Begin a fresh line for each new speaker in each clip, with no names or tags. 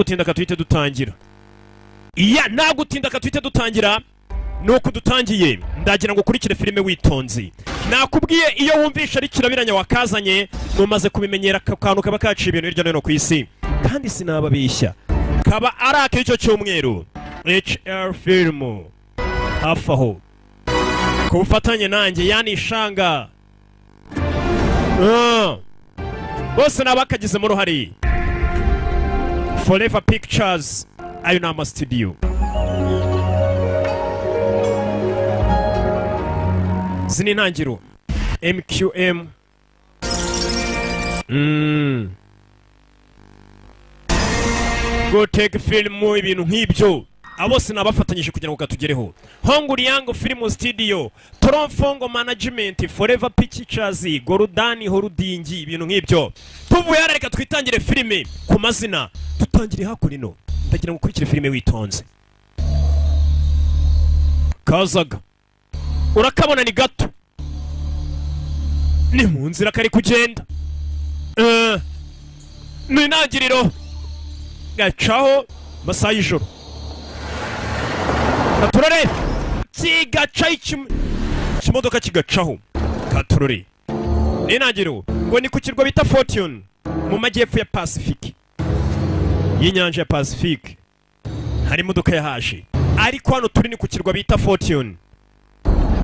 Gutinda katuhite dutangira. Iya, nta gutinda, katuhite dutangira. Nuko dutangiye, ndagira ngo ukurikire filime witonze. Nakubwiye, iyo wumvishe ari Kirabiranya wakazanye, numaze kubimenyera, aka kantu kaba kaciye ibintu hirya no hino ku isi, kandi sinababeshya, kaba ari ak'icyo cyumweru. HR Film hafi aho ku bufatanye nanjye yani Shanga. Bose ni abakagizemo uruhare. Forever Pictures, ayo ni amasitudiyo. Izi ni intangiriro. MQM. Gotech Film, ibintu nk'ibyo, abo bose ni abafatanyije kugira ngo katugereho. Honguriyango Film Studio, Tromfongo Management, Forever Pictures, Gorudani Holding, ibintu nk'ibyo. Tuvuye hano, reka twitangire filime ku mazina. Tutangire hakuno. Ndagira ngo ukurikire filime witonze. Kazaga urakabona ni gato, ni mu nzira kari kugenda. Ni intangiriro, gacaho masaha y'ijoro. Katurore kigacaho, ikimodoka kigacaho. Katurore ni intangiriro. Ngo ni ku kirwa bita Fortune mu majyepfo ya Pacific, y'inyanja ya Pacific. Hari imodoka yahaje, ariko hano turi ni ku kirwa bita Fortune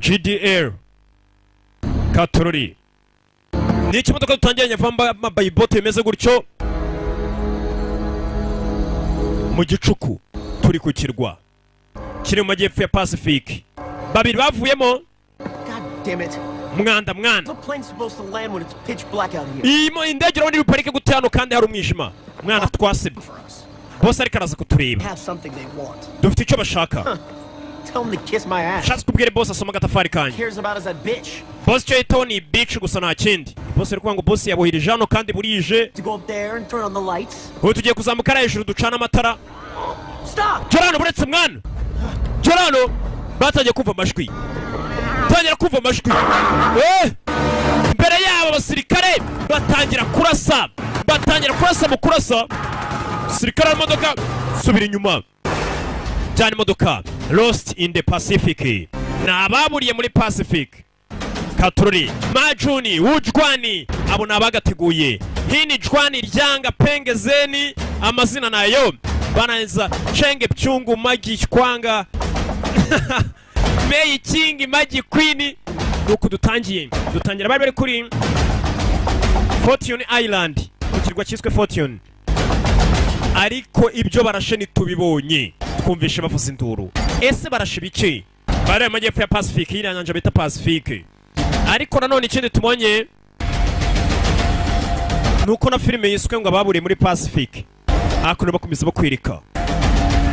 GDR. Katurori ni ikimodoka dutangiranye vamba mabayibote bimeze gutyo mu gicuku. Turi ku kirwa kiri mu majyepfo ya Pacific. Babiri bavuyemo.
God damn it.
Mwanda mwana.
The plane's supposed to land when it's pitch black out here.
Iyi indege urabona iri gute hano kandi hari umwijima? Mwana, twasebye.
For us.
Bose ariko araza kutureba.
Have something they want.
Dufite icyo bashaka.
Tell them to kiss my ass.
Shatse kubwira boss asoma agatafari kanjye.
Cares about is that bitch.
Boss icyo yitaho ni bitch gusa, nta kindi. Boss ari kuvuga ngo boss yabohereje hano kandi burije.
To go up there and turn on the lights.
Ubu tugiye kuzamuka hariya hejuru, ducana amatara.
Stop!
Jorano, buretse mwana, Jorano. Batangiye kumva amajwi, tangira kumva amajwi. Mbere yabo abasirikare batangira kurasa, batangira kurasa. Mu kurasa, sirikare w'imodoka subira inyuma cyane. Imodoka Lost in the Pacific, ni ababuriye muri Pacific. Katururi Majuni Wujwani, abo ni abagateguye. Hini Jwani Ryanga Pengezeni, amazina nayo bananza Chenge Pyungu Magi Kwanga Meyi King Magi Queen. Nuko dutangiye, dutangira bari bari kuri Fortune Island, ku kirwa cyiswe Fortune, ariko ibyo barashe ntitubibonye, twumvishe bavuza induru. Ese barashe ibiki? Bari mu majyepfo ya Pacific, iriya nyanja bita Pacific. Ariko nanone ikindi tubonye nuko na filime yiswe ngo Ababuriye muri Pacific. Hakuno bakomeza bakwereka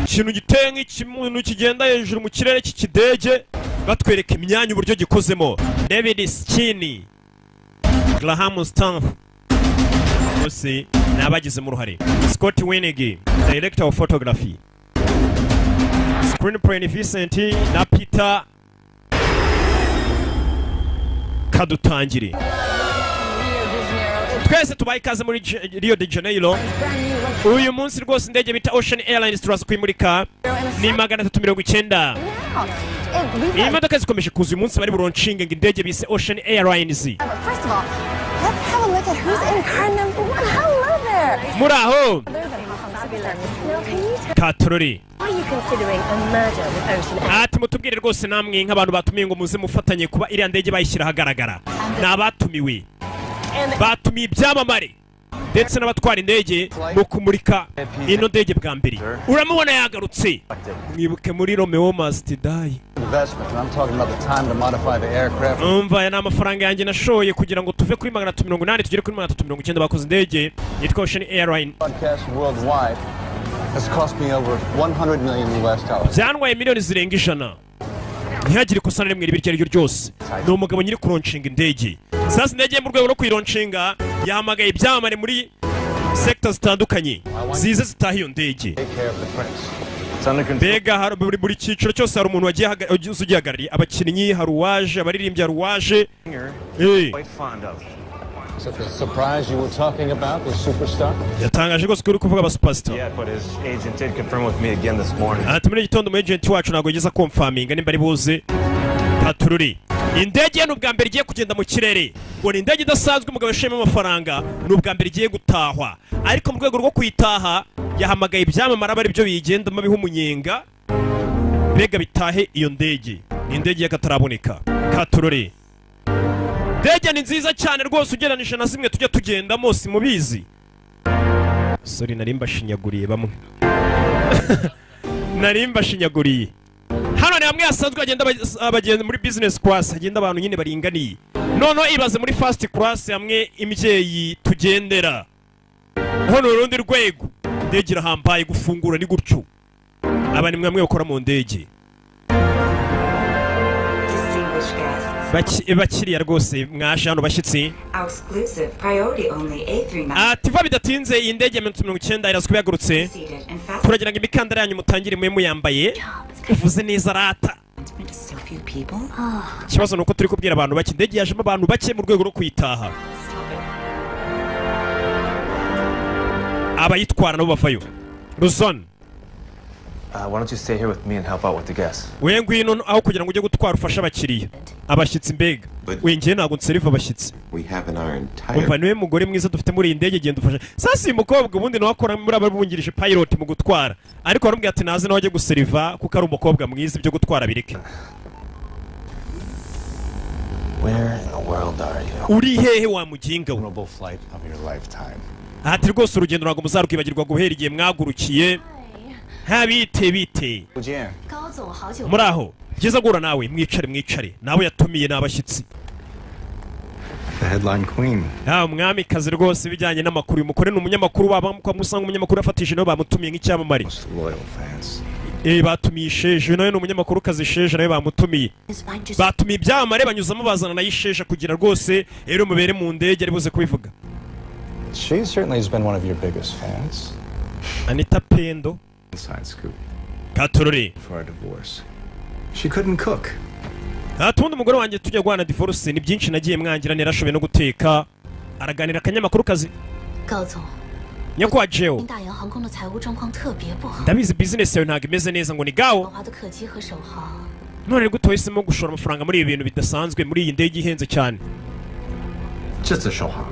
ikintu giteye nk'ikimuntu kigenda hejuru mu kirere cy'ikidege, batwereka imyanya uburyo gikozemo. David Skinny, Graham Staff, bose ni abagizemo uruhare. Scott Winig, director of photography, screenplay ni Vincent na Peter. Kadutangire. Twese tubaye ikaze muri Rio de Janeiro. Uyu munsi rwose indege bita Ocean Airlines turaza kuyimurika, ni 390. Iyi modoka zikomeje kuza. Uyu munsi bari bulaunchinge ngo indege bise Ocean Airlines.
First of all, let's have a look at who's in car number one. Hello there.
Muri aho.
Now, can you tell
Katorori.
Are you considering a merger with Ocean Air?
Ati mutubwire rwose namwe nk'abantu batumiye ngo muze mufatanye kuba iriya ndege bayishyira ahagaragara. Ni abatumiwe, batumiye ibyamamare ndetse n'abatwara indege mu kumurika ino ndege bwa mbere. Uramubona yagarutse, mwibuke muri Romeo Must Die.
Investment, and I'm talking about the time to modify the aircraft.
Umva, aya ni amafaranga yanjye nashoye kugira ngo tuve kuri 380 tugere kuri 390. Bakoze indege yitwa Ocean Airline.
Broadcast worldwide has cost me over 100 million US dollars.
Byantwaye miliyoni zirenga 100. Ntihagire ikosa na rimwe riba iryo ari ryo ryose. Ni umugabo nyiri kulaunchinga indege. Sasa indege mu rwego rwo kuyilaunchinga yahamagaye ibyamamare muri sector zitandukanye zize zitaha iyo ndege.
Take care of the prince. It's under control.
Mbega hari buri cyiciro cyose hari umuntu wagiye uzi ugihagarariye. Abakinnyi hari uwaje, abaririmbyi hari uwaje.
Quite fond of.
Is that the surprise you were talking about, the superstar?
Yatangaje rwose ko uri kuvuga aba superstar.
Yeah, but his agent did confirm with me again this morning.
Ati muri iki gitondo umu agent wacu ntabwo yigeze aconfirminga nimba ari buze. Patururi indege ye ni ubwa mbere igiye kugenda mu kirere, ngo ni indege idasanzwe, umugabo yashiyemo amafaranga, ni ubwa mbere igiye gutahwa, ariko mu rwego rwo kuyitaha yahamagaye ibyamamare aba aribyo biyigendamo biha umunyenga, mbega bitahe iyo ndege. Ni indege y'akataraboneka. Katurore, indege ni nziza cyane rwose ugereranije na zimwe tujya tugendamo, simubizi. Sorry, nari mbashinyaguriye, bamwe nari mbashinyaguriye. Hano ni hamwe hasanzwe hagenda abagenzi muri business class, hagenda abantu nyine baringaniye. Noneho ibaze muri first class, hamwe imbyeyi tugendera ho, ni urundi rwego. Indege irahambaye, gufungura ni gutyo. Aba ni mwamwe bakora mu ndege.
Distinguished guests,
Bakiriya rwose mwaje hano, bashyitsi,
our exclusive priority only A39
ati vuba bidatinze iyi ndege ya 90 iraza kuba yahagurutse.
seated and fast
Turagira ngo imikandara yanyu mutangire mube muyambaye. Uvuze neza rata.
to so few people.
Ikibazo ni uko turi kubwira abantu bake, indege yajemo abantu bake mu rwego rwo kuyitaha.
Stop it.
Abayitwara nabo bavayo. Ruzon.
Why don't you stay here with me and help out with the guests?
We ngwino aho kugira ngo ujye gutwara ufashe abakiriya, abashyitsi mbega. We njyewe ntabwo nseriva abashyitsi.
We have in our entire
Umva, niwe mugore mwiza dufite muri iyi ndege, genda ufashe. Sasa uyu mukobwa ubundi nawe akora muri aba bungirije pilot mu gutwara, ariko baramubwira ati naze nawe ajye guseriva kuko ari umukobwa mwiza, ibyo gutwara bireke.
Where in the world are you?
Uri hehe wa muginga we?
Memorable flight of your lifetime.
Ati rwose urugendo ntabwo muzarwibagirwa guhera igihe mwagurukiye. Nta bite bite.
高总，好久
Muri aho, byiza guhura nawe. Mwicare, mwicare. Nawe yatumiye ni abashyitsi.
The headline queen.
Ya umwamikazi rwose ibijyanye n'amakuru, uyu mugore ni umunyamakuru, waba usanga umunyamakuru yafatishije nawe bamutumiye nk'icyamamare.
Most loyal fans.
Batumiye Isheja, nawe ni umunyamakuru kazi, Isheja nawe bamutumiye. Batumiye ibyamamare banyuzamo bazana nayo Isheja kugira rwose rero mubere mu ndege ari buze kubivuga.
She certainly has been one of your biggest fans.
Anita Pendo.
Inside scoop
Katorore.
for our divorce. She couldn't cook.
Tubundi umugore wanjye tujya guhana divorce, ni byinshi nagiye mwangira, ntirashoboye no guteka. Araganira akanyamakuru kazi.
高总，
Nyakubahwa Jeo,
大洋航空的财务状况特别不好，
ndabizi business yawe ntabwo imeze neza, ngo ni gawo.
豪华的客机和首航，
None gute wahisemo gushora amafaranga muri ibi bintu bidasanzwe, muri iyi ndege ihenze cyane?
这次首航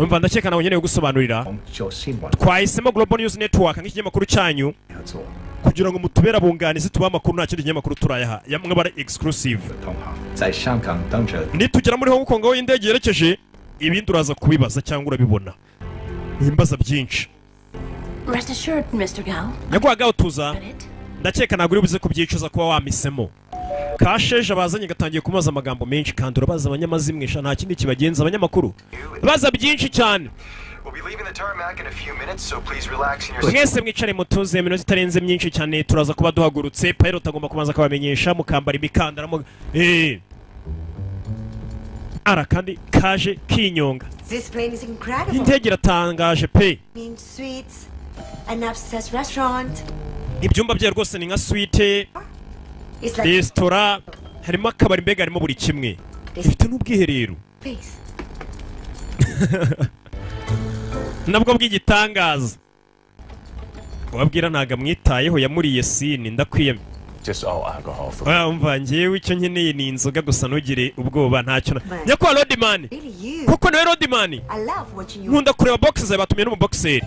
Umva, ndakeka nawe nkeneye gusobanurira.
就新闻
Twahisemo Global News Network nk'ikinyamakuru cyanyu
合作
kugira ngo mutubere abunganizi, tubahe amakuru. Nta kindi kinyamakuru turayaha, yamwe bara exclusive.
同行在香港等着
Nitugera muri Hong Kong aho indege yerekeje, ibindi uraza kubibaza cyangwa urabibona, wimbaza byinshi.
Rest assured, Mr. Gao.
Nyakubahwa Gao, tuza.
Got it?
Ndakeka ntabwo uri buze kubyicuza kuba wamisemo. Kasheje abazanye gatangiye kumaza amagambo menshi, kandi urabaza abanyamazimwisha nta kindi kibagenza, abanyamakuru baza byinshi cyane.
We'll be leaving the tarmac in a few minutes, so please relax in your
Mwese mwicare mutuze, iminota itarenze myinshi cyane turaza kuba duhagurutse. Pilot agomba kubanza akabamenyesha mukambara imikandara mu ara kandi kaje kinyonga.
This plane is incredible.
Indege iratangaje pe.
Mean suites, an upstairs restaurant.
Ibyumba byayo rwose ni nka suite.
It's like
Resitora, harimo akabari, mbega harimo buri kimwe, ifite n'ubwiherero
space.
Nabwo bw'igitangaza. Wabwira ntabwo amwitayeho, yamuriye sini ndakwiyemye.
Just all alcohol for
Oya, umva, njyewe icyo nkeneye ni inzoga gusa, ntugire ubwoba ntacyo nyakubahwa Rodimani.
Really, you.
Kuko niwe Rodimani.
I love watching you.
Nkunda kureba box zawe, batumiye n'umubokiseri.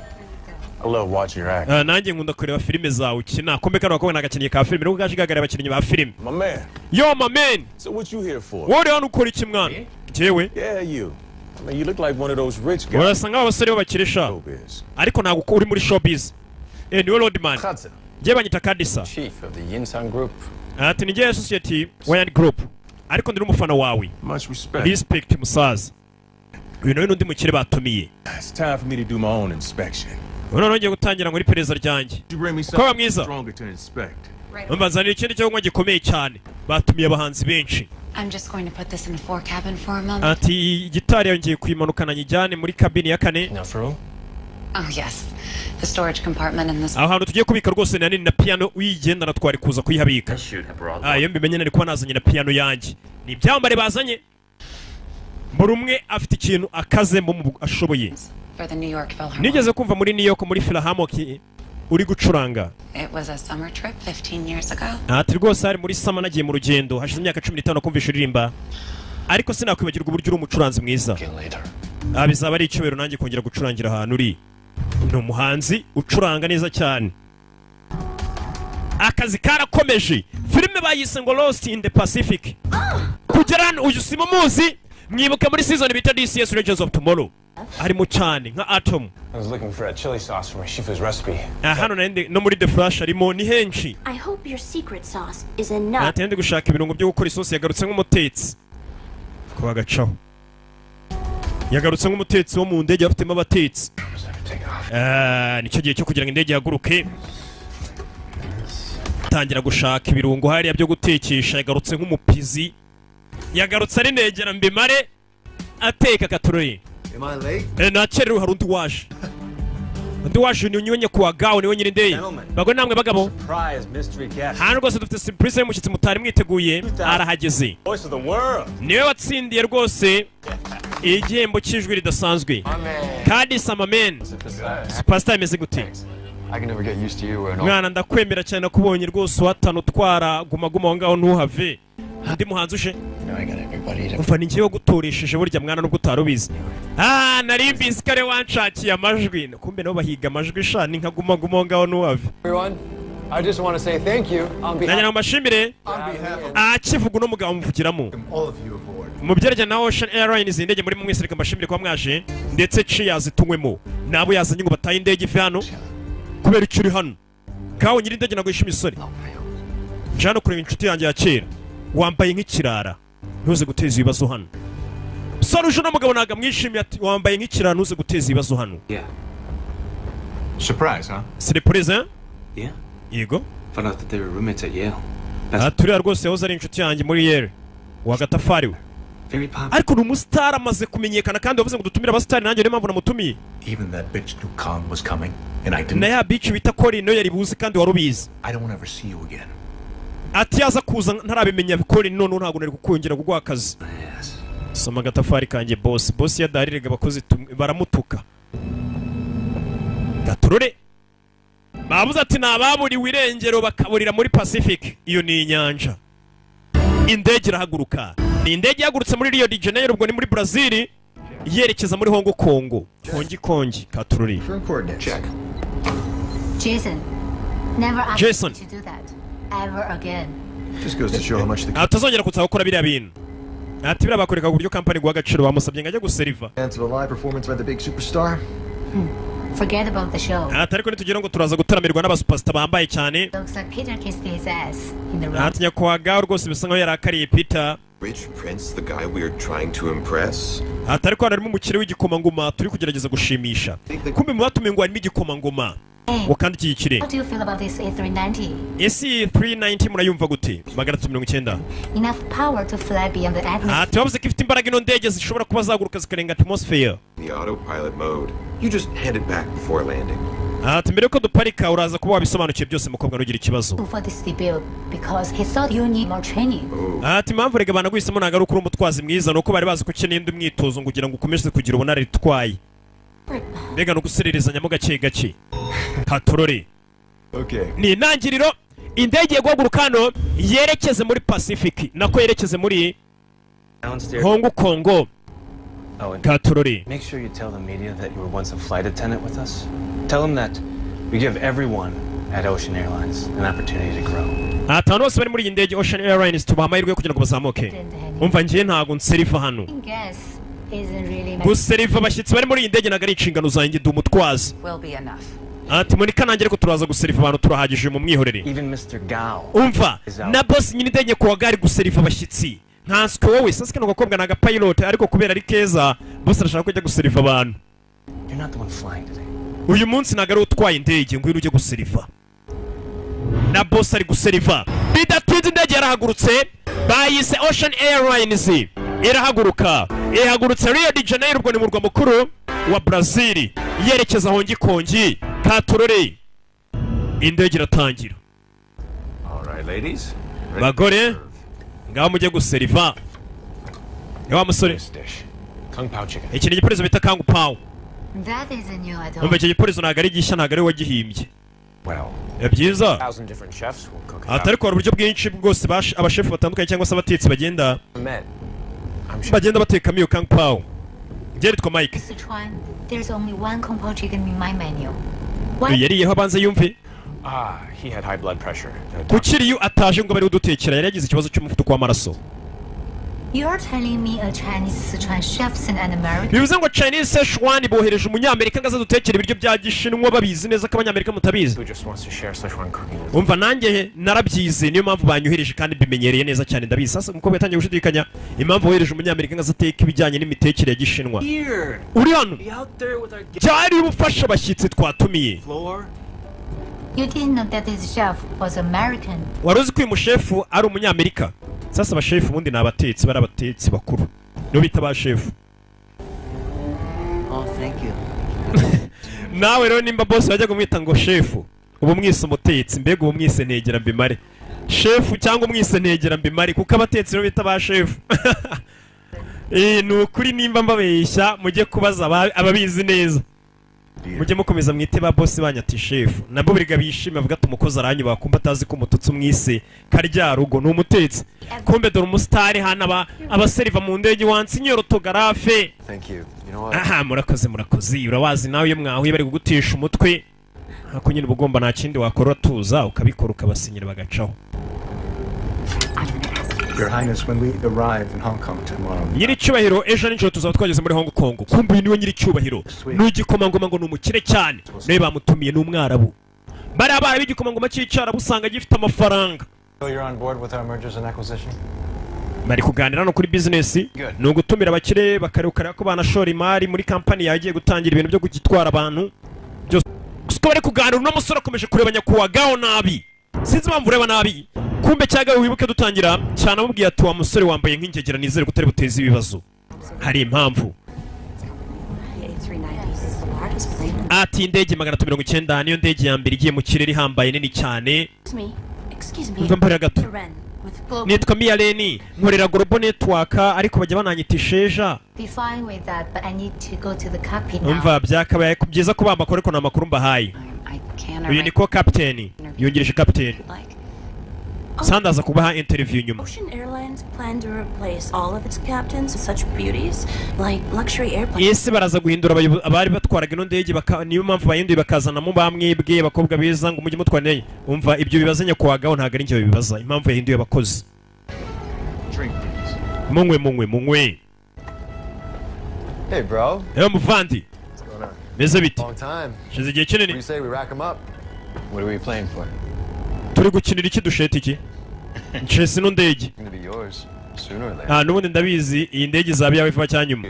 I love watching your act.
Ah, nanjye nkunda kureba filime zawe ukina. Kumbe kano bakobwa ni agakinnyi ka filime, nubwo kaje kagaragara abakinnyi ba filime.
My man.
Yo, my man.
So what you here for?
Wowe uri hano ukora iki mwana? Njyewe?
Yeah, you. I mean, you look like one of those rich guys.
Urasa nk'aba basore b'abakirisha,
Showbiz.
ariko ntabwo uri muri showbiz. Niwe Rodimani.
Hudson,
Njyewe banyita Kadisa.
chief of the Yinsan Group.
Ati ni njyewe society Wayan Group, ariko ndi n'umufana wawe.
Much respect.
Respect musaza. Uyu nawe n'undi mukire batumiye.
It's time for me to do my own inspection.
Ubu noneho ngiye gutangira ngo iperereza ryanjye.
You bring me
Mukobwa
something
mwiza,
stronger to inspect.
mbazanira ikindi cyo kunywa gikomeye cyane, batumiye abahanzi benshi.
I'm just going to put this in the fore cabin for a moment.
Ati gitari yongeye kuyimanukana nyijyane muri kabini ya kane.
Enough room?
Oh, yes. The storage compartment in this.
Aho hantu tugiye kubika rwose ni hanini, na piano uyigendana twari kuza kuyihabika. Ah, iyo mbimenye nari kuba nazanye na piano yanjye. Ni ibyamamare bazanye. Buri umwe afite ikintu akazemo mu ashoboye.
For the New York Philharmonic.
Nigeze kumva muri New York muri Philharmonic uri gucuranga.
It was a summer trip 15 years ago.
Ati rwose hari muri summer, nagiye mu rugendo hashize imyaka 15 kumvisha uririmba, ariko sinakwibagirwa uburyo uri umucuranzi mwiza. Ah, bizaba ari icyubahiro nanjye kongera gucurangira ahantu uri. Ni umuhanzi ucuranga neza cyane. Akazi karakomeje. Filime bayise ngo Lost in the Pacific. Kugera hano, uyu si muzi, mwibuke muri season bita DC's Legends of Tomorrow, arimo cyane nka Atom.
I was looking for a chili sauce for my Shifu's recipe.
Ah, hano nari no muri The Flash arimo, ni henshi.
I hope your secret sauce is enough.
Ati ndi gushaka ibirungo byo gukora isosi. Yagarutse nk'umutetsi ko bagacaho, yagarutse nk'umutetsi wo mu ndege bafitemo abatetsi. Ah, nicyo gihe cyo kugira ngo indege ihaguruke. Tangira gushaka ibirungo hariya byo gutekesha. Yagarutse nk'umupizi, yagarutse ari negera mbimare ateka akaturori.
Am I late?
Eh, nakerewe. Hari undi waje, undi waje ni unyonye kuwa gawo, niwe nyiri indege. Bagore namwe bagabo,
Surprise mystery guest.
hano rwose dufite surprise y'umushyitsi mutari mwiteguye, arahageze.
Voice of the world.
Niwe watsindiye rwose igihembo cy'ijwi ridasanzwe kandi samamen superstar. Imeze gute?
I can never get used to you and all.
Mwana, ndakwemera cyane, nakubonye rwose uhatana utwara Guma Guma aho ngaho ntuhave. Undi muhanzi uje, umva, ni njyewe wagutoresheje burya mwana, nubwo utari ubizi. Ah, nari mbizi ko ari wanshakiye amajwi. Kumbe nabo bahiga amajwi sha, ni nka Guma Guma aho ngaho ntuhave.
Everyone, I just want to say thank you on
Nagira
behalf
ngo mbashimire. Akivuga uno mugabo amuvugiramo.
All of you aboard.
Mu byerekeye na Ocean Airlines, indege muri mwese, reka mbashimire kuba mwaje, ndetse cheers tunywemo. Nabo yazanye ngo bataye indege ive hano. Kubera icyo uri hano kawe nyiri indege ntabwo yishimiye isore. Nje hano kureba inshuti yanjye ya kera. Wambaye nk'ikirara, ntuze guteza ibibazo hano. Sore uje, uno mugabo ntabwo amwishimiye, ati wambaye nk'ikirara, ntuze guteza ibibazo hano.
Yeah.
Surprise, huh?
Surprise, hein?
Yeah.
Yego.
Found out that they were roommates at Yale.
Aha turiya rwose yahoze ari inshuti yanjye muri Yale, wagatafari we.
Very popular.
Ariko ni umusitari, amaze kumenyekana, kandi wavuze ngo dutumire abasitari, nanjye niyo mpamvu namutumiye.
Even that bitch knew Kong was coming, and I didn't.
Na ya bitch bita Colin nayo yari buzi kandi wari ubizi.
I don't ever see you again.
Ati yaza kuza ntarabimenya Colin, none ntabwo nari kukongera kuguha akazi. Soma agatafari kanjye boss. Boss yadarirega abakozi baramutuka. Gaturore babuze ati ni ababuriwe irengero bakaburira muri Pacific, iyo ni inyanja. Indege irahaguruka. Ni indege yahagurutse muri Rio de Janeiro, ubwo ni muri Brazil, yerekeza muri Hong Kong, Hongi Kongi katururi.
Coordinates. Check.
Jason, never ask
Jason.
me to do that ever again.
Just goes to show how much the
Atazongera kuza gukora biriya bintu. Ati biriya bakwereka uburyo kampani guha agaciro. Bamusabye ngo ajye guseriva.
Chance of a live performance by the big superstar.
Forget about the show.
Ati ariko nitugira ngo turaza gutaramirwa n'abasuperstar bambaye cyane.
Looks like Peter kissed his ass in the room.
Ati nyakwaga rwose bisa nkaho yarakariye Peter.
Rich Prince, the guy we are trying to impress?
Ati ariko hano harimo umukire w'igikomangoma turi kugerageza gushimisha. Kumbe mu batumiye ngo harimo igikomangoma ngo kandi iki gikire.
How do you feel about this A390?
Ese iyi 390 murayumva gute? 390.
Enough power to fly beyond the atmosphere.
Ati bavuze ko ifite imbaraga ino ndege zishobora kuba zaguruka zikarenga atmosphere.
The autopilot mode. You just hand it back before landing.
Ati mbere yuko duparika uraza kuba wabisobanukiwe byose, mukobwa, ntugire ikibazo.
For this debut because he thought you need more training.
Ati impamvu rega banaguhisemo ntabwo ari uko uri umutwazi mwiza, ni uko bari bazi ko ukeneye indi mwitozo ngo kugira ngo ukomeze kugira ubunararibonye, mbega ni ugusererezanyamo gake gake katorore.
Okay.
Ni intangiriro. Indege igiye guhaguruka hano yerekeze muri Pacific, nako yerekeze muri
Downstairs.
Hongo Kongo.
Oh, and
katorore.
make sure you tell the media that you were once a flight attendant with us. Tell them that we give everyone at Ocean Airlines an opportunity to grow.
Ati abantu bose bari muri iyi ndege Ocean Airlines tubaha amahirwe yo kugira ngo bazamuke. Umva, njye ntabwo nseriva hano.
Guess isn't really my
Guseriva abashyitsi bari muri iyi ndege ntabwo ari inshingano zanjye, ndi umutwazi.
Will be enough.
Ati Monica nanjye ariko turaza guseriva abantu, turahagije, mu mwihorere.
Even Mr. Gao.
Umva, na boss nyine indege kuwa gari guseriva abashyitsi nkanswe wowe. Sasa kano gakobwa ni agapilote, ariko kubera ari keza boss arashaka ko ajya guseriva abantu.
You're not the one flying today.
Uyu munsi ntabwo ari utwaye indege, ngwino ujye guseriva. Na boss ari guseriva. Bidatinze indege yarahagurutse, bayise Ocean Airlines. Irahaguruka, ihagurutse Rio de Janeiro, ubwo ni murwa mukuru wa Brazil, yerekeza Hongi Kongi katorore. Indege iratangira.
All right, ladies.
Bagore, ngaho mujye guseriva. Ni wa musore.
Kung Pao chicken.
Iki ni igipurizo bita Kung Pao.
That isn't new at all.
Umva, icyo gipurizo ntabwo ari gishya, ntabwo ari we wagihimbye.
Well,
Byiza.
1,000 different chefs will cook it
Atari ko hari uburyo bwinshi bwose abashefu batandukanye cyangwa se abatetsi bagenda
Met. I'm sure.
bagenda batekamo iyo Kung Pao. Njye nitwa Mike.
Sichuan, there's only one Kung Pao chicken in my menu.
Uyu
Why?
yariyeho, abanza yumve.
Ah, he had high blood pressure. The
Kuki iyo ataje ngo bari udutekera? Yari yagize ikibazo cy'umuvuduko w'amaraso.
You're telling me a Chinese Sichuan chef sent an American?
Bivuze ngo Chinese Szechuan bohereje umunyamerika ngo aze dutekere ibiryo bya gishinwa, babizi neza ko abanyamerika mutabizi.
who just wants to share Sichuan cooking with
Umva, nanjye narabyize, niyo mpamvu banyohereje kandi mbimenyereye neza cyane, ndabizi. Sasa umukobwa yatangiye gushidikanya impamvu wohereje umunyamerika ngo aze ateke ibijyanye n'imitekere ya gishinwa.
Here.
Uri hano
Be out there with our
byari ubufasha abashyitsi twatumiye.
floor.
You didn't know that this chef was American.
Wari uzi ko uyu mushefu ari umunyamerika? Sasa abashefu ubundi ni abatetsi, bari abatetsi bakuru nibo bita ba shefu.
Oh, thank you.
Nawe rero nimba boss wajya kumwita ngo shefu, ubu mwise umutetsi, mbega ubu mwise ntegera mbimare shefu cyangwa umwise ntegera mbimare, kuko abatetsi nibo bita ba shefu. Eh, ni ukuri, nimba mbabeshya mujye kubaza ababizi neza. Mujye mukomeza mwite ba boss banyu ati shefu, nabo buriga bishime, bavuga ati umukozi aranyubaha. Kumva atazi ko umututsi umwise karyarugo ni umutetsi. Kumbe dore umusitari hano, aba abaseriva mu ndege, wansinyera autographe.
Thank you. You know what?
Aha, murakoze, murakoze. Urabazi nawe, iyo mwahuye bari kugutesha umutwe, ariko nyine uba ugomba, nta kindi wakora, tuza ukabikora, ukabasinyira bagacaho.
Your Highness, when we arrive in Hong Kong tomorrow,
Nyiricyubahiro, ejo nijoro tuzaba twageze muri Hong Kong. Kumbe uyu niwe nyiricyubahiro, ni igikomangoma, ngo ni umukire cyane, nawe bamutumiye, ni umwarabu. Bariya bana b'igikomangoma cy'icyarabu usanga gifite amafaranga.
So you're on board with our mergers and acquisition?
Bari kuganira no kuri bizinesi, ni ugutumira abakire bakareba ko banashora imari muri kampani yagiye gutangira ibintu byo gutwara abantu byose. Gusa uko bari kuganira, uno musore akomeje kureba nyakubahwa nabi, sinzi impamvu ureba nabi. Kumbe cyangwa wibuke dutangira cyane amubwiye ati: "Wa musore wambaye nk'ingegera, nizere ko utari buteze ibibazo." Hari impamvu.
A390 is the largest plane.
Ati indege 390 niyo ndege ya mbere igiye mu kirere ihambaye nini cyane.
Excuse me. Excuse me.
Umva, mbarira gato.
Ren with Global.
Nitwa Miyaleni, nkorera Global Network, ariko bajya bananyita isheja.
Be fine with that, but I need to go to the cockpit now.
Umva, byakabaye byiza ko amakuru, ariko nta makuru mbahaye.
I can
Uyu ni ko kapiteni yungirije kapiteni sandaza kubaha interview nyuma.
Ocean Airlines plan to replace all of its captains with such beauties, like luxury airplanes.
Ese baraza guhindura abari batwaraga ino ndege niyo mpamvu bahinduye bakazanamo bamwebwe abakobwa beza ngo mujye mutwara indege? Umva, ibyo bibaza nyakubahwa, ntabwo ari njye bibaza impamvu yahinduye abakozi.
Drink, please.
Munywe, munywe, munywe.
Hey, bro.
Ewe muvandi.
What's going on?
Meze bite?
Long time.
Shize igihe kinini.
What do you say we rack 'em up? What are we playing for?
Turi gukinira iki? Dusheta iki? Nshese ino ndege.
It's gonna be yours sooner or later.
Ah, n'ubundi ndabizi iyi ndege izaba iyawe vuba cyangwa nyuma.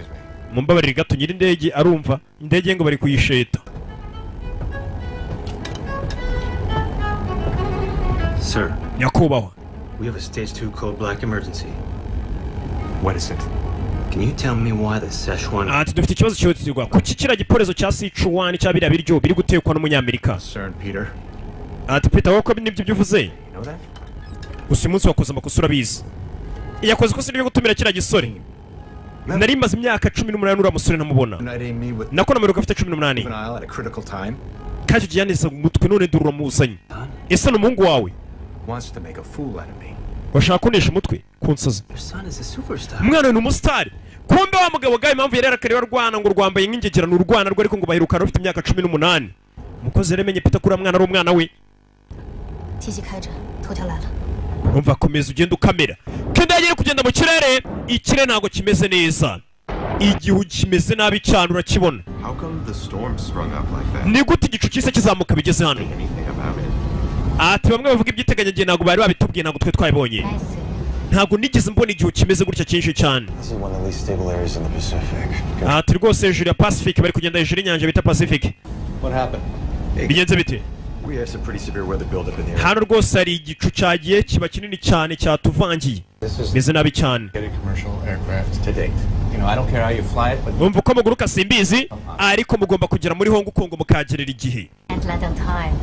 Mumbabarire gato, nyiri indege arumva indege ngo bari kuyisheta.
Sir,
Nyakubahwa.
we have a stage 2 code black emergency. What is it? Can you tell me why the Szechuan
Ati dufite ikibazo cyihutirwa, kuki kiriya giporezo cya Sichuan cya biriya biryo biri gutekwa n'umunyamerika?
Peter.
Ati Peter, wowe ko nibyo byuvuze?
You know that?
Gusa uyu munsi wakoze amakosa, urabizi, yakoze ikosa ryo gutumira kiriya gisore. Nari maze imyaka 18 uriya musore ntamubona.
Uniting me with
Nako nameruka afite 18.
juvenile at a critical time.
Kandi icyo gihe yaneze mu mutwe, none dore uramuzanye. Ese ni umuhungu wawe?
Wants to make a fool out of me.
Washaka kunesha umutwe kunsaza.
Your son is a superstar.
Umwana we ni umusitari. Kumbe wa mugabo gawe impamvu yari yarakariye arwana ngo rwambaye nk'ingegera ni urwana rwe, ariko ngo baherukana rufite imyaka 18. Umukozi yari amenye Peter ko uriya mwana ari umwana we.
继续开着，头条来了。
Umva, komeza ugende ukamera ko indege iri kugenda mu kirere. Ikirere ntabwo kimeze neza, igihu kimeze nabi cyane, urakibona.
How come the storm sprung up like that?
Ni gute igicu cyise kizamuka bigeze hano?
Anything about it?
Ati bamwe bavuga iby'iteganyagihe ntabwo bari babitubwiye, ntabwo twe twabibonye, ntabwo nigeze mbona igihu kimeze gutya cyinshi cyane.
This is one of the least stable areas in the Pacific.
Ati rwose hejuru ya Pacific, bari kugenda hejuru y'inyanja bita Pacific.
What happened?
Bigenze bite?
We have some pretty severe weather buildup in the area.
Hano rwose hari igicu cyagiye kiba kinini cyane, cyatuvangiye, meze nabi cyane.
Commercial aircraft to date. You know, I don't care how you fly it, but
Umva, uko muguruka simbizi, ariko mugomba kugera muri Hong Kong mukagerera igihe.
And land on time.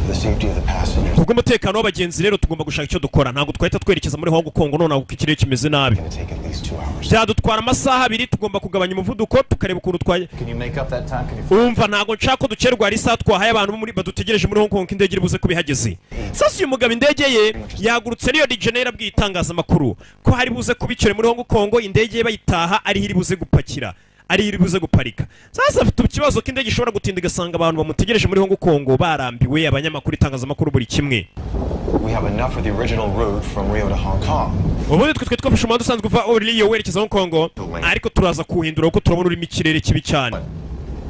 For the safety of the passengers,
Kubw'umutekano w'abagenzi rero, tugomba gushaka icyo dukora. Ntabwo twahita twerekeza muri Hong Kong nonaha kuko ikirere kimeze nabi.
it's gonna take at least 2 hours.
Byadutwara amasaha 2. Tugomba kugabanya umuvuduko, tukareba ukuntu twaye.
Can you make up that time? Can you
Umva, ntabwo nshaka ko dukererwa. Hari isaha twahaye abantu bo muri badutegereje muri Hong Kong ko indege iri buze kuba ihageze. Sasa uyu mugabo indege ye yagurutse Rio de Janeiro, abwiye itangazamakuru ko hari buze kubikira muri Hong Kong, indege ye bayitaha ariho iri buze gupakira, ariho iri buze guparika. Sasa afite ikibazo ko indege ishobora gutinda, igasanga abantu bamutegereje muri Hong Kong barambiwe, abanyamakuru, itangazamakuru, buri kimwe.
We have enough for the original route from Rio to Hong Kong.
Ubundi twe twafashe umuhanda usanzwe uva Rio werekeza Hong Kong, ariko turaza kuwuhindura kuko turabona urimo ikirere kibi cyane.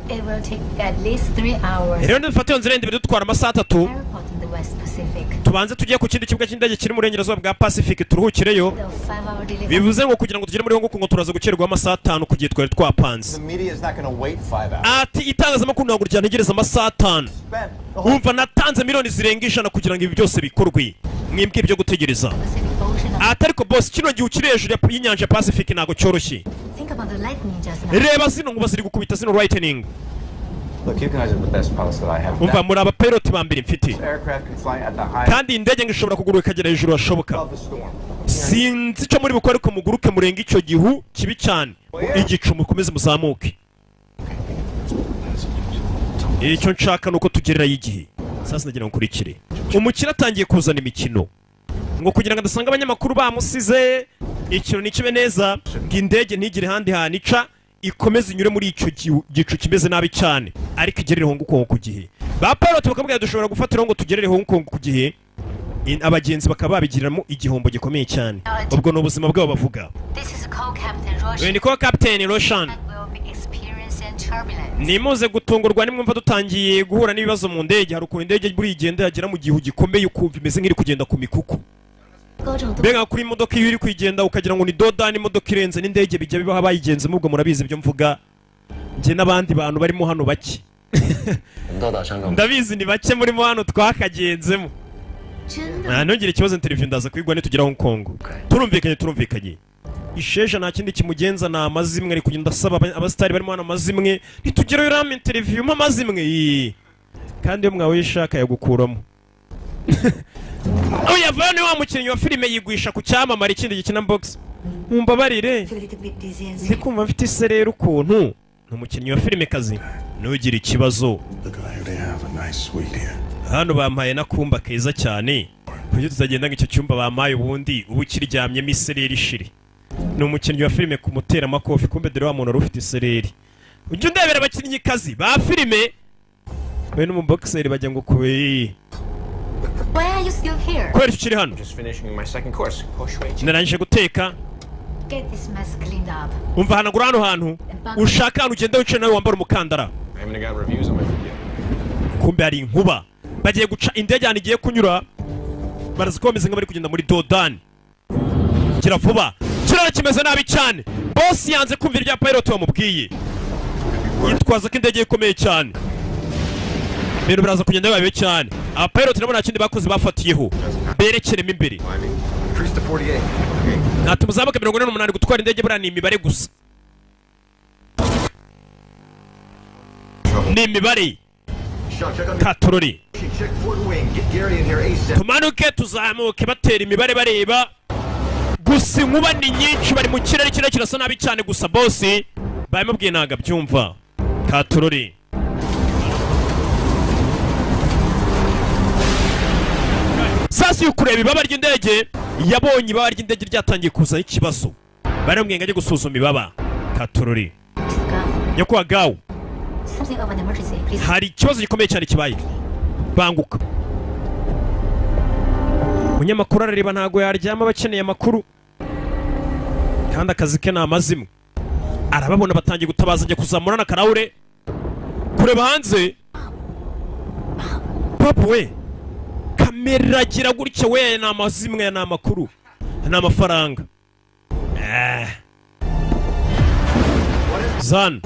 It will take at least 3 hours.
Rero nidufata iyo nzira yindi bidutwara amasaha 3.
Airport in the West Pacific.
Tubanze tujye ku kindi kibuga cy'indege kiri mu burengerazuba bwa Pacific, turuhukireyo.
The 5-hour delivery.
Bivuze ngo kugira ngo tugere muri Hong Kong turaza gukererwaho amasaha 5 ku gihe twari twapanze.
The media is not going to wait 5 hours.
Ati itangazamakuru ntabwo ryantegereza amasaha 5.
Spent the whole
Umva, natanze miliyoni zirenga 100 kugira ngo ibi byose bikorwe, mwibwe ibyo gutegereza.
Pacific Ocean.
Ati ariko boss, kino gihe ukiri hejuru y'inyanja ya Pacific ntabwo cyoroshye.
Think about the lightning just now.
Reba zino nkuba ziri gukubita, zino lightning.
Look, you guys are the best pilots that I have.
Umva, muri abapiloti ba mbere mfite.
This aircraft can fly at the high
Kandi iyi ndege ngo ishobora kuguruka ikagera hejuru hashoboka.
above the storm.
Sinzi icyo muri bukore, ariko muguruke murenga icyo gihu kibi cyane, igicu, mukomeze muzamuke. Icyo nshaka ni uko tugererayo igihe. Sasa nagira ngo nkurikire, umukire atangiye kuzana imikino ngo kugira ngo adasanga abanyamakuru bamusize. Ikintu ntikibe neza, ngo indege ntigire ahandi hantu ica, ikomeze inyure muri icyo gicu kimeze nabi cyane, ariko igerere Hong Kong ku gihe. Ba pilot bakamubwira dushobora gufatiraho ngo tugerere Hong Kong ku gihe, abagenzi bakaba babigiriramo igihombo gikomeye cyane. Ubwo ni ubuzima bwabo bavuga.
This is co-captain Roshan.
Uyu ni ko Captain Roshan.
Will be experiencing turbulence.
Nimuze gutungurwa nimwumva dutangiye guhura n'ibibazo mu ndege. Hari ukuntu indege buriya igenda yagera mu gihu gikomeye ukumva imeze nk'iri kugenda ku mikuku.
各种都
Mbega kuri imodoka iyo iri kuyigenda ukagira ngo ni dodani, imodoka irenze n'indege, bijya bibaho abayigenzemo. Ubwo murabizi ibyo mvuga, njye n'abandi bantu barimo hano bake.
到达香港。
Ndabizi ni bake murimo hano twakagenzemo.
真的
Nta ntugire ikibazo, interview ndaza kuyiguha nitugera Hong Kong. Turumvikanye, turumvikanye. Isheja nta kindi kimugenza ni amazimwe, ari kugenda asaba abasitari barimo hano amazimwe. Nitugerayo urampa interview, mpa amazimwe. Ii. Kandi iyo mwawe uyishaka yagukuramo. Oya, vayo ni wa mukinnyi wa filime yigwisha ku cyamamare ikindi gikina box. Mumbabarire,
feel a little bit dizzy and
ndi kumva mfite isereri ukuntu. Ni umukinnyi wa filime kazi, ntugire ikibazo.
Look, they have a nice suite here.
Hano bampaye n'akumba keza cyane. Kuburyo tutagenda ngo icyo cyumba bampaye ubundi uba ukiryamyemo isereri ishiri. Ni umukinnyi wa filime ku muteramakofi, kumbe dore wa muntu wari ufite isereri. Ujya undebera abakinnyi kazi ba filime we n'umubokiseri bajya ngo kube.
Why are you still here?
Kubera icyo ukiri hano?
Just finishing my second course. Koshui.
Narangije guteka.
Get this mess cleaned up.
Umva, hanagura hano hantu, ushaka ahantu ugenda wicaye nawe wambara umukandara.
I haven't got reviews on my food yet.
Kumbe hari inkuba, bagiye guca indege ahantu igiye kunyura, barazi ko bameze nk'abari kugenda muri dodani. Gira vuba, kiraro kimeze nabi cyane. Boss yanze kumvira ibya pilot wamubwiye, yitwaza ko indege ye ikomeye cyane. Ibintu biraza kugenda biba bibi cyane. Abapilot nabo nta kindi bakoze, bafatiyeho berekeremo imbere.
Increase to 48.
Ati muzamuke 48. Gutwara indege buriya ni imibare gusa, ni imibare.
Sean, check on the
Katorori.
Check port wing. Get Gary in here ASAP.
Tumanuke tuzamuke, batera imibare bareba gusa. Inkuba ni nyinshi, bari mu kirere, kirere kirasa nabi cyane. Gusa boss babimubwiye ntabwo abyumva. Katorori. Sasa iyo kureba ibaba ry'indege, yabonye ibaba ry'indege ryatangiye kuzana ikibazo, baramubwiye ngo ajye gusuzuma ibaba. Katorori. Nyakubahwa Gawu.
Something of an emergency, please.
Hari ikibazo gikomeye cyane kibaye, banguka. Umunyamakuru arareba, ntabwo yaryama, aba akeneye amakuru kandi akazi ke ni amazimwe. Arababona batangiye gutabaza, ajya kuzamura n'akarahure kureba hanze. Papa we, kamera iragira gutya we, ni amazimwe, ni amakuru, ni amafaranga. Eh. Zan.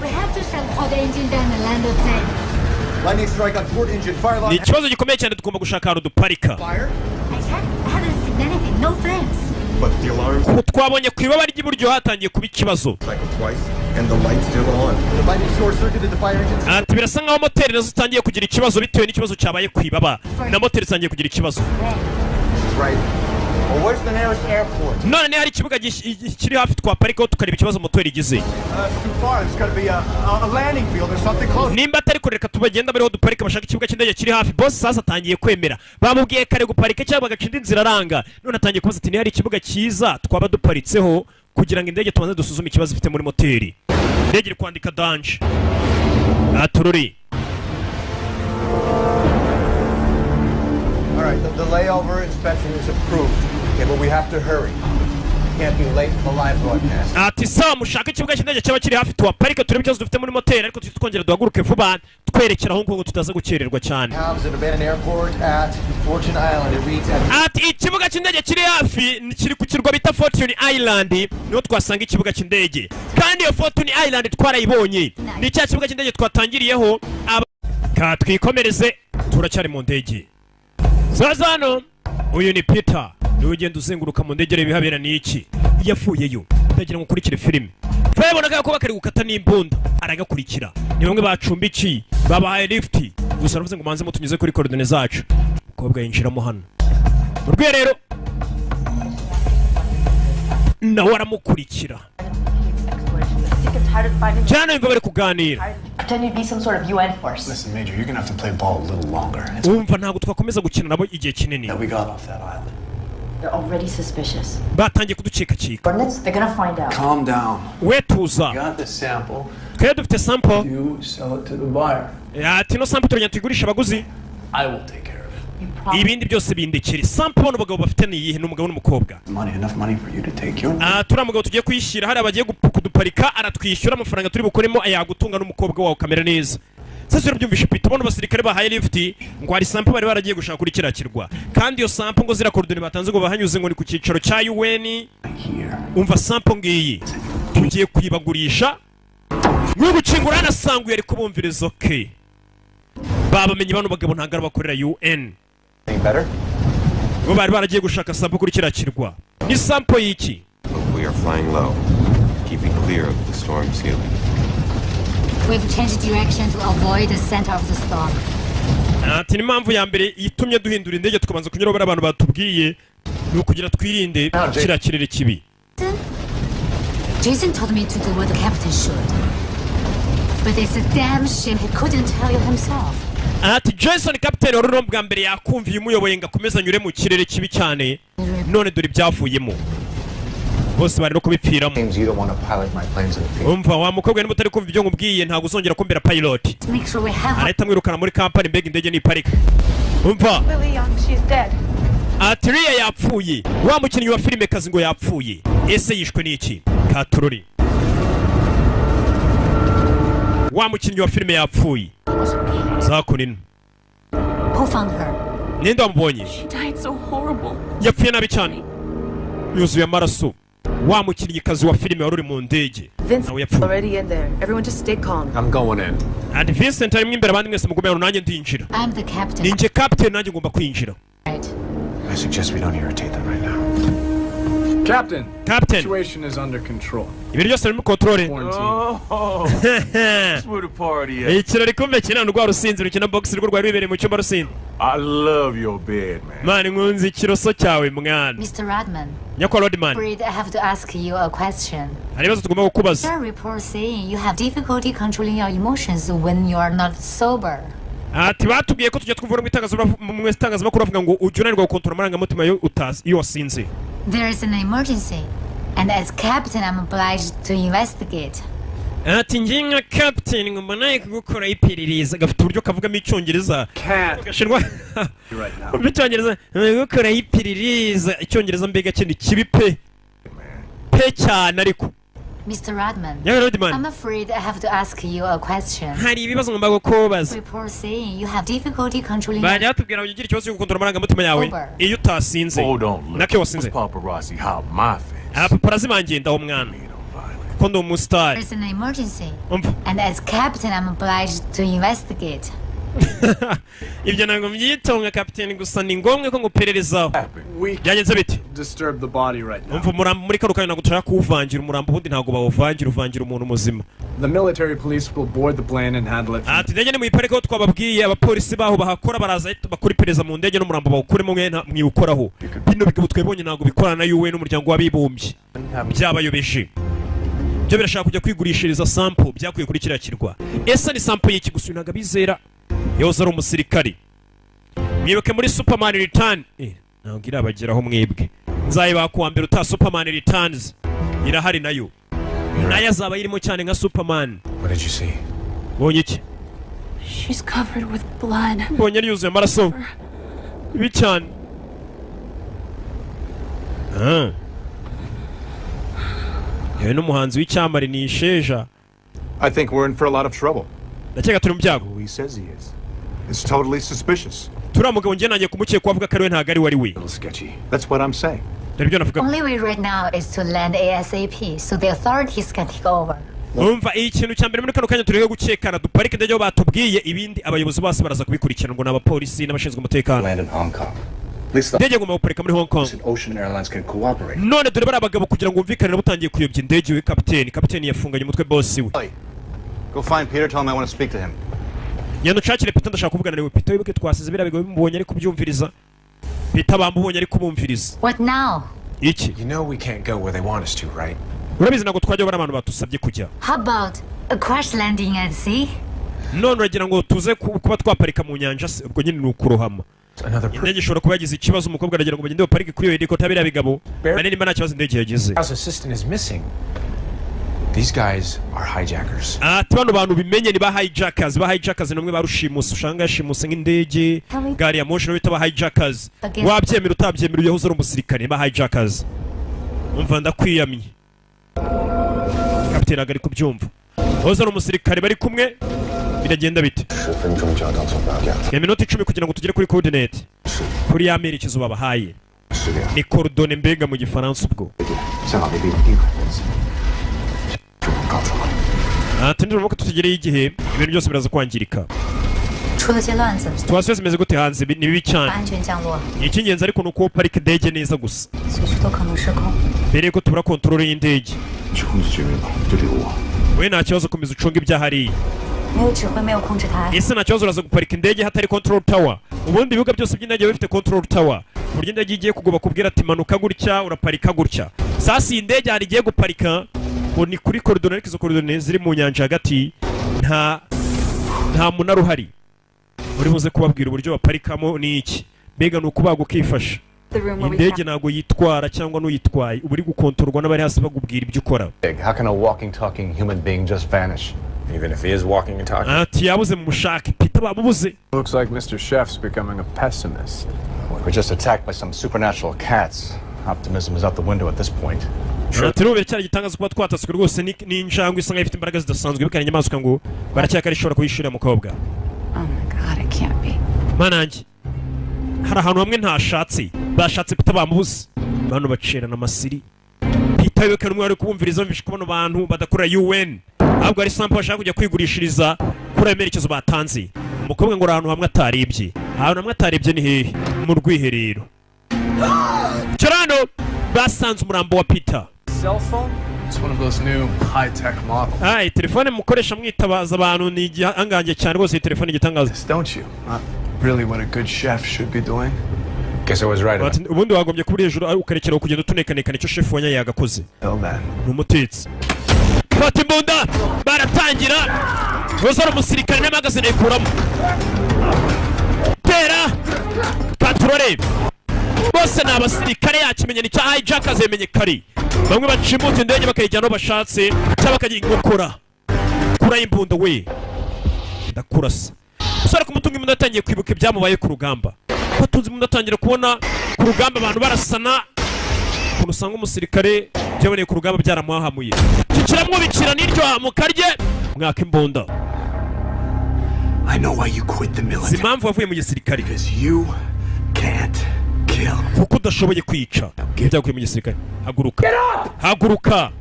We have to shut all the engine down and land the plane.
Lightning strike on port engine. Fire
Ni
alarm.
ikibazo gikomeye cyane, tugomba gushaka ahantu duparika.
Fire.
I checked. I haven't seen anything. No flames.
But the alarms
Ku twabonye ku ibaba ry'iburyo hatangiye kuba ikibazo.
cycle twice. And the light's still on.
The lightning short-circuited the fire engines.
Ati birasa nkaho moteri nazo zitangiye kugira ikibazo bitewe n'ikibazo cyabaye ku ibaba, na moteri zitangiye kugira ikibazo.
She's right. Well, where's the nearest airport?
None hari ikibuga kiri hafi twaparikaho tukareba ikibazo moteri igize?
It's too far. There's got to be a landing field or something close.
Nimba atari kure, reka tubagenda bariho duparika, bashaka ikibuga cy'indege kiri hafi. Boss sasa atangiye kwemera. Bamubwiye kare guparika cyangwa bagaca indi nzira, aranga. None atangiye kubaza ati niba hari ikibuga cyiza twaba duparitseho kugira ngo indege tubanze dusuzume ikibazo ifite muri moteri. Indege iri kwandika danger atururi.
All right, the layover inspection is approved. Okay, but we have to hurry. Can't be late for the live broadcast.
Ati sawa, mushaka ikibuga cy'indege cyaba kiri hafi tuhaparike, turebe ikibazo dufite muri moteri, ariko tuhite twongera duhaguruke vuba twerekera aho ngo tutaza gukererwa cyane.
Have is an abandoned airport at Fortune Island. It reads at
Ati ikibuga cy'indege kiri hafi ni kiri ku kirwa bita Fortune Island, niho twasanga ikibuga cy'indege. Kandi iyo Fortune Island twarayibonye, ni cya kibuga cy'indege twatangiriyeho. Ka twikomereze, turacyari mu ndege. Sasa hano uyu ni Peter, niwe ugenda uzenguruka mu ndege areba ibihabera. Ni iki yavuyeyo? Ndagira ngo ukurikire filime. Yabonaga ko bakari gukata n'imbunda, aragakurikira. Ni bamwe bacumbikiye, babahaye lift gusa, aravuze ngo manze mutunyuze kuri coordonnées zacu. Umukobwa yinjiramo hano mu rwiherero, nawe aramukurikira cyane, yumva bari kuganira.
Pretend you'd be some sort of UN force.
Listen, Major, you're gonna have to play ball a little longer. It's
Wumva, ntabwo twakomeza gukina nabo igihe kinini.
that we got off that island.
They're already suspicious.
Batangiye kuducikacika.
Coordinates? They're gonna find out.
Calm down.
We tuza.
Got the sample.
Twebwe dufite sample.
You sell it to the buyer.
Ati no sample turagenda tuyigurisha abaguzi.
I will take care of it.
Ibindi byose bindekere. Sample bano bagabo bafite ni iyihe? Ni umugabo n'umukobwa.
Money, enough money for you to take your.
Ah, turiya mugabo tugiye kuyishyira hariya bagiye kuduparika, aratwishyura amafaranga turi bukoremo yagutunga n'umukobwa wawe ukamera neza. Sasa urabyumvishe Peter, bano basirikare bahaye lift ngo hari sample bari baragiye gushaka kuri kiriya kirwa, kandi iyo sample ngo ziriya coordonnées batanze ngo bahanyuze ngo ni ku cyicaro cya UN. Umva, sample ngiyi tugiye kuyibagurisha. Nk'uyu gukingura hanasanguye ari kubumviriza. Okay, babamenye bano bagabo ntabwo ari abakorera UN.
Better?
Bo bari baragiye gushaka sample kuri kiriya kirwa. Ni sample y'iki?
But we are flying low, keeping clear of the storm ceiling.
We've changed direction to avoid the center of the storm.
Ati n'impamvu ya mbere itumye duhindura indege tukabanza kunyura bariya abantu batubwiye ni ukugira twirinde kiriya kirere kibi.
Jason told me to do what the captain should. But it's a damn shame he couldn't tell you himself.
Ati Jason captain wari uriho bwa mbere yakumviye umuyoboye ngo akomeze anyure mu kirere kibi cyane, none dore ibyavuyemo, bose bari no kubipfiramo.
You don't want to pilot my planes in the future.
Umva wa mukobwa, niba utari kumva ibyo nkubwiye, ntabwo uzongera kumbera pilot.
To make sure we have
Arahita amwirukana muri kampani. Mbega indege niparika, umva.
Lily Young, she's dead.
Ati Riya yapfuye, wa mukinnyi wa filime kazi ngo yapfuye. Ese yishwe n'iki? Katurori, wa mukinnyi wa filime yapfuye zakunino.
Who found her?
Ninde wamubonye?
She died so horrible.
Yapfuye nabi cyane, yuzuye amaraso. Wa mukinnyikazi wa filime wari uri mu ndege nawe yapfuye.
Already in there. Everyone just stay calm.
I'm going in.
Ati Vincent arimo imbere, abandi mwese mugume hano, nanjye ndinjira.
I'm the captain.
Ninjye captain, nanjye ngomba kwinjira.
Right.
I suggest we don't irritate them right now.
Captain.
Captain.
Situation is under control.
Ibintu byose biri muri control.
Oh, that's where the party at.
Ikirori kumbe kina rwa rusinzi rukina box, rwo rwari rubereye mu cyumba rusinzi.
I love your bed, man.
Man, nkunze ikiroso cyawe mwana.
Mr. Rodman,
Nyakwa Rodman.
afraid I have to ask you a question.
Hari ibibazo tugomba kukubaza.
There are reports saying you have difficulty controlling your emotions when you are not sober.
Ati batubwiye ko tujya twumva mu itangazamakuru bavuga ngo ujya unanirwa gukontorora amarangamutima iyo utazi, iyo wasinze.
There is an emergency, and as captain, I'm obliged to investigate.
Ati ngiye nka captain ngomba nawe kugukora iperereza. Gafite uburyo kavugamo icyongereza gashinwa mu icyongereza, gukora iperereza, icyongereza mbega kindi kibi pe pe cyane ariko.
Mr. Rodman,
Yeah, Rodman.
I'm afraid I have to ask you a question.
Hari ibibazo ngomba kukubaza.
Reports saying you have difficulty controlling
Bajya batubwira ngo ugire ikibazo cyo gukontorora amarangamutima yawe iyo utasinze, nako iyo wasinze.
Paparazzi hop my face.
Abapaparazzi bangendaho mwana kuko ndi umusitari.
There is an emergency,
Umva.
and as captain, I'm obliged to investigate.
Ibyo ntabwo mbyita nka kapiteni, gusa ni ngombwa ko ngupererezaho. Byagenze bite?
disturb the body right now.
Umva, umurambo muri kano kanya ntabwo dushaka kuwuvangira. Umurambo ubundi ntabwo bawuvangira, uvangira umuntu muzima.
The military police will board the plane and handle it.
Ati indege nimuyiparike aho twababwiye, abapolisi baho bahakora baraza bakora iperereza mu ndege n'umurambo bawukuremo, mwe mwiwukoraho. Bino bigabo twebonye ntabwo bikorana na UN n'umuryango w'abibumbye, byabayobeje. Byo birashaka kujya kwigurishiriza sample byakuye kuri kiriya kirwa. Ese ni sample y'iki? Gusa uyu ntabwo abizera, yahoze ari umusirikari. Mwibuke muri Superman Return, ntabwo irabageraho mwebwe, nzayibaha kuwa mbere utaha. Superman Returns irahari nayo, nayo azaba irimo cyane nka Superman.
What did you see?
Mbonye iki?
She's covered with blood.
Mbonye yari yuzuye amaraso, bibi cyane. Ah. Yewe n'umuhanzi w'icyamare ni Isheja.
I think we're in for a lot of trouble.
Ndakeka turi mu byago.
He says he is. It's totally suspicious.
Turiya mugabo njye nanjye kumukeka, avuga ko ari we, ntabwo ari we, ari we.
Sketchy. That's what I'm saying.
Dore ibyo navuga.
Only way right now is to land ASAP so the authorities can take over.
Umva, ikintu cya mbere muri kano kanya, tureke gukekana, duparike indege aho batubwiye, ibindi abayobozi bose baraza kubikurikirana, ngo ni abapolisi n'abashinzwe umutekano.
Land in Hong Kong. At least the
Indege ngomba guparika muri Hong Kong.
Ocean Airlines can cooperate.
None dore bariya bagabo, kugira ngo bumvikane, butangiye kuyobya indege. We kapiteni yafunganye umutwe bosi we.
Go find Peter. Tell him I want to speak to him.
Ngenda ucakire Peter, ndashaka kuvugana nawe. Peter, wibuke twasize biriya bigabo bimubonye ari kubyumviriza. Peter bamubonye ari kubumviriza.
What now?
Iki?
You know we can't go where they want us to, right?
Urabizi ntabwo twajya bari abantu batusabye kujya.
How about a crash landing at sea?
None uragira ngo tuze kuba twaparika mu nyanja se? Ubwo nyine ni ukurohama, indege ishobora kuba yagize ikibazo. Umukobwa aragira ngo bagende baparike kuri iyo helicopter, biriya bigabo bane, nimba nta kibazo indege yagize.
House assistant is missing. These guys are hijackers.
Ati bano bantu bimenye ni ba hijackers. Ba hijackers ni bamwe ba rushimusi, usanga yashimuse nk'indege, gari ya moshi, bita ba hijackers. Wabyemera utabyemera, uyahoze ari umusirikare, ba hijackers. Umva, ndakwiyamye. Kapiteni ntabwo ari kubyumva, wahoze ari umusirikare bari kumwe. Biragenda bite? Iminota 10 kugira ngo tugere kuri coordinate, kuri ya merekezo babahaye, ni coordonnées mbega mu Gifaransa ubwo.
幸好那边有定海公司，
Ati niramuka tutegereye igihe, ibintu byose biraza kwangirika.
出了些乱子，
Situation zimeze gute hanze? Ni bibi cyane.
安全降落，
Icy'ingenzi ariko ni uko parika indege neza gusa,
随时都可能失控。
mbere yuko tubura contrôle y'indege.
去控制局面吧，就留我。
We nta kibazo, komeza ucunge ibyahariye.
没有指挥，没有控制台，
Ese nta kibazo, uraza guparika indege hatari control tower? Ubundi ibibuga byose by'indege biba bifite control tower, ku buryo indege igiye kugwa bakubwira ati manuka gutya, uraparika gutya. Sasa iyi ndege hari igiye guparika ngo ni kuri coordonnées, ariko izo coordonnées ziri mu nyanja hagati, nta munara uhari uri buze kubabwira uburyo baparikamo. Ni iki mbega? Ni ukubaga ukifasha.
The room where we
Indege ntabwo yitwara cyangwa n'uyitwaye, uba uri gukontorwa n'abari hasi bakubwira ibyo ukora.
How can a walking, talking human being just vanish?
Even if he is walking and talking.
Ati yabuze, mu mushake Peter bamubuze.
Looks like Mr. Chef's becoming a pessimist.
We were just attacked by some supernatural cats. Optimism is out the window at this point.
Ati rero biracyari igitangaza kuba twatatswe rwose n'injangwe isa nkaho ifite imbaraga zidasanzwe, bikana inyamaswa, ngo baracyakari ishobora kuyishurira mukobwa.
Oh my God, it can't be.
Manange hari ahantu hamwe ntashatse, bashatse Peter bamubuze. Bano bacerana amasiri. Peter wibuke n'umwe wari kubumviriza, bumvishe ko bano bantu badakorera UN, ahubwo ari sample bashaka kujya kwigurishiriza kuri ayo merekezo batanze. Umukobwa ngo uri ahantu hamwe ataribye. Ahantu hamwe atarebye ni hehe? Mu rwiherero. Cyo basanze umurambo wa Peter.
Cell phone? It's one of those new high-tech models.
Ay, telefone mukoresha mwitabaza abantu ni igihangange cyane rwose, iyi telefone igitangaza.
Don't you? Not really what a good chef should be doing.
Guess I was right about
Ati, ubundi wagombye kuba uri hejuru ari ukarekera kugenda utunekanekana, icyo chef wanyaye yagakoze.
Tell that.
Ni umutetsi. Fata imbunda, baratangira. Roza ari umusirikare n'amagazine ayikuramo. Tera katurore, bose ni abasirikare, yakimenyana icya hijackers, yamenye kare bamwe bacimuta indege bakayijyana aho bashatse cyangwa bakagira inkokora. Kura imbunda we, ndakurasa. Umusore kumutunga imbunda yatangiye kwibuka ibyamubaye ku rugamba, ko atunze imbunda atangira kubona ku rugamba abantu barasana, ukuntu usanga umusirikare byaboneye ku rugamba byaramuhahamuye, kikiramwubikira n'iryo hamuka rye mwaka imbunda.
I know why you quit the
Si
military.
impamvu wavuye mu gisirikare.
Because you can't kill.
Kuko udashoboye kwica, byaguye mu gisirikare. Haguruka, haguruka.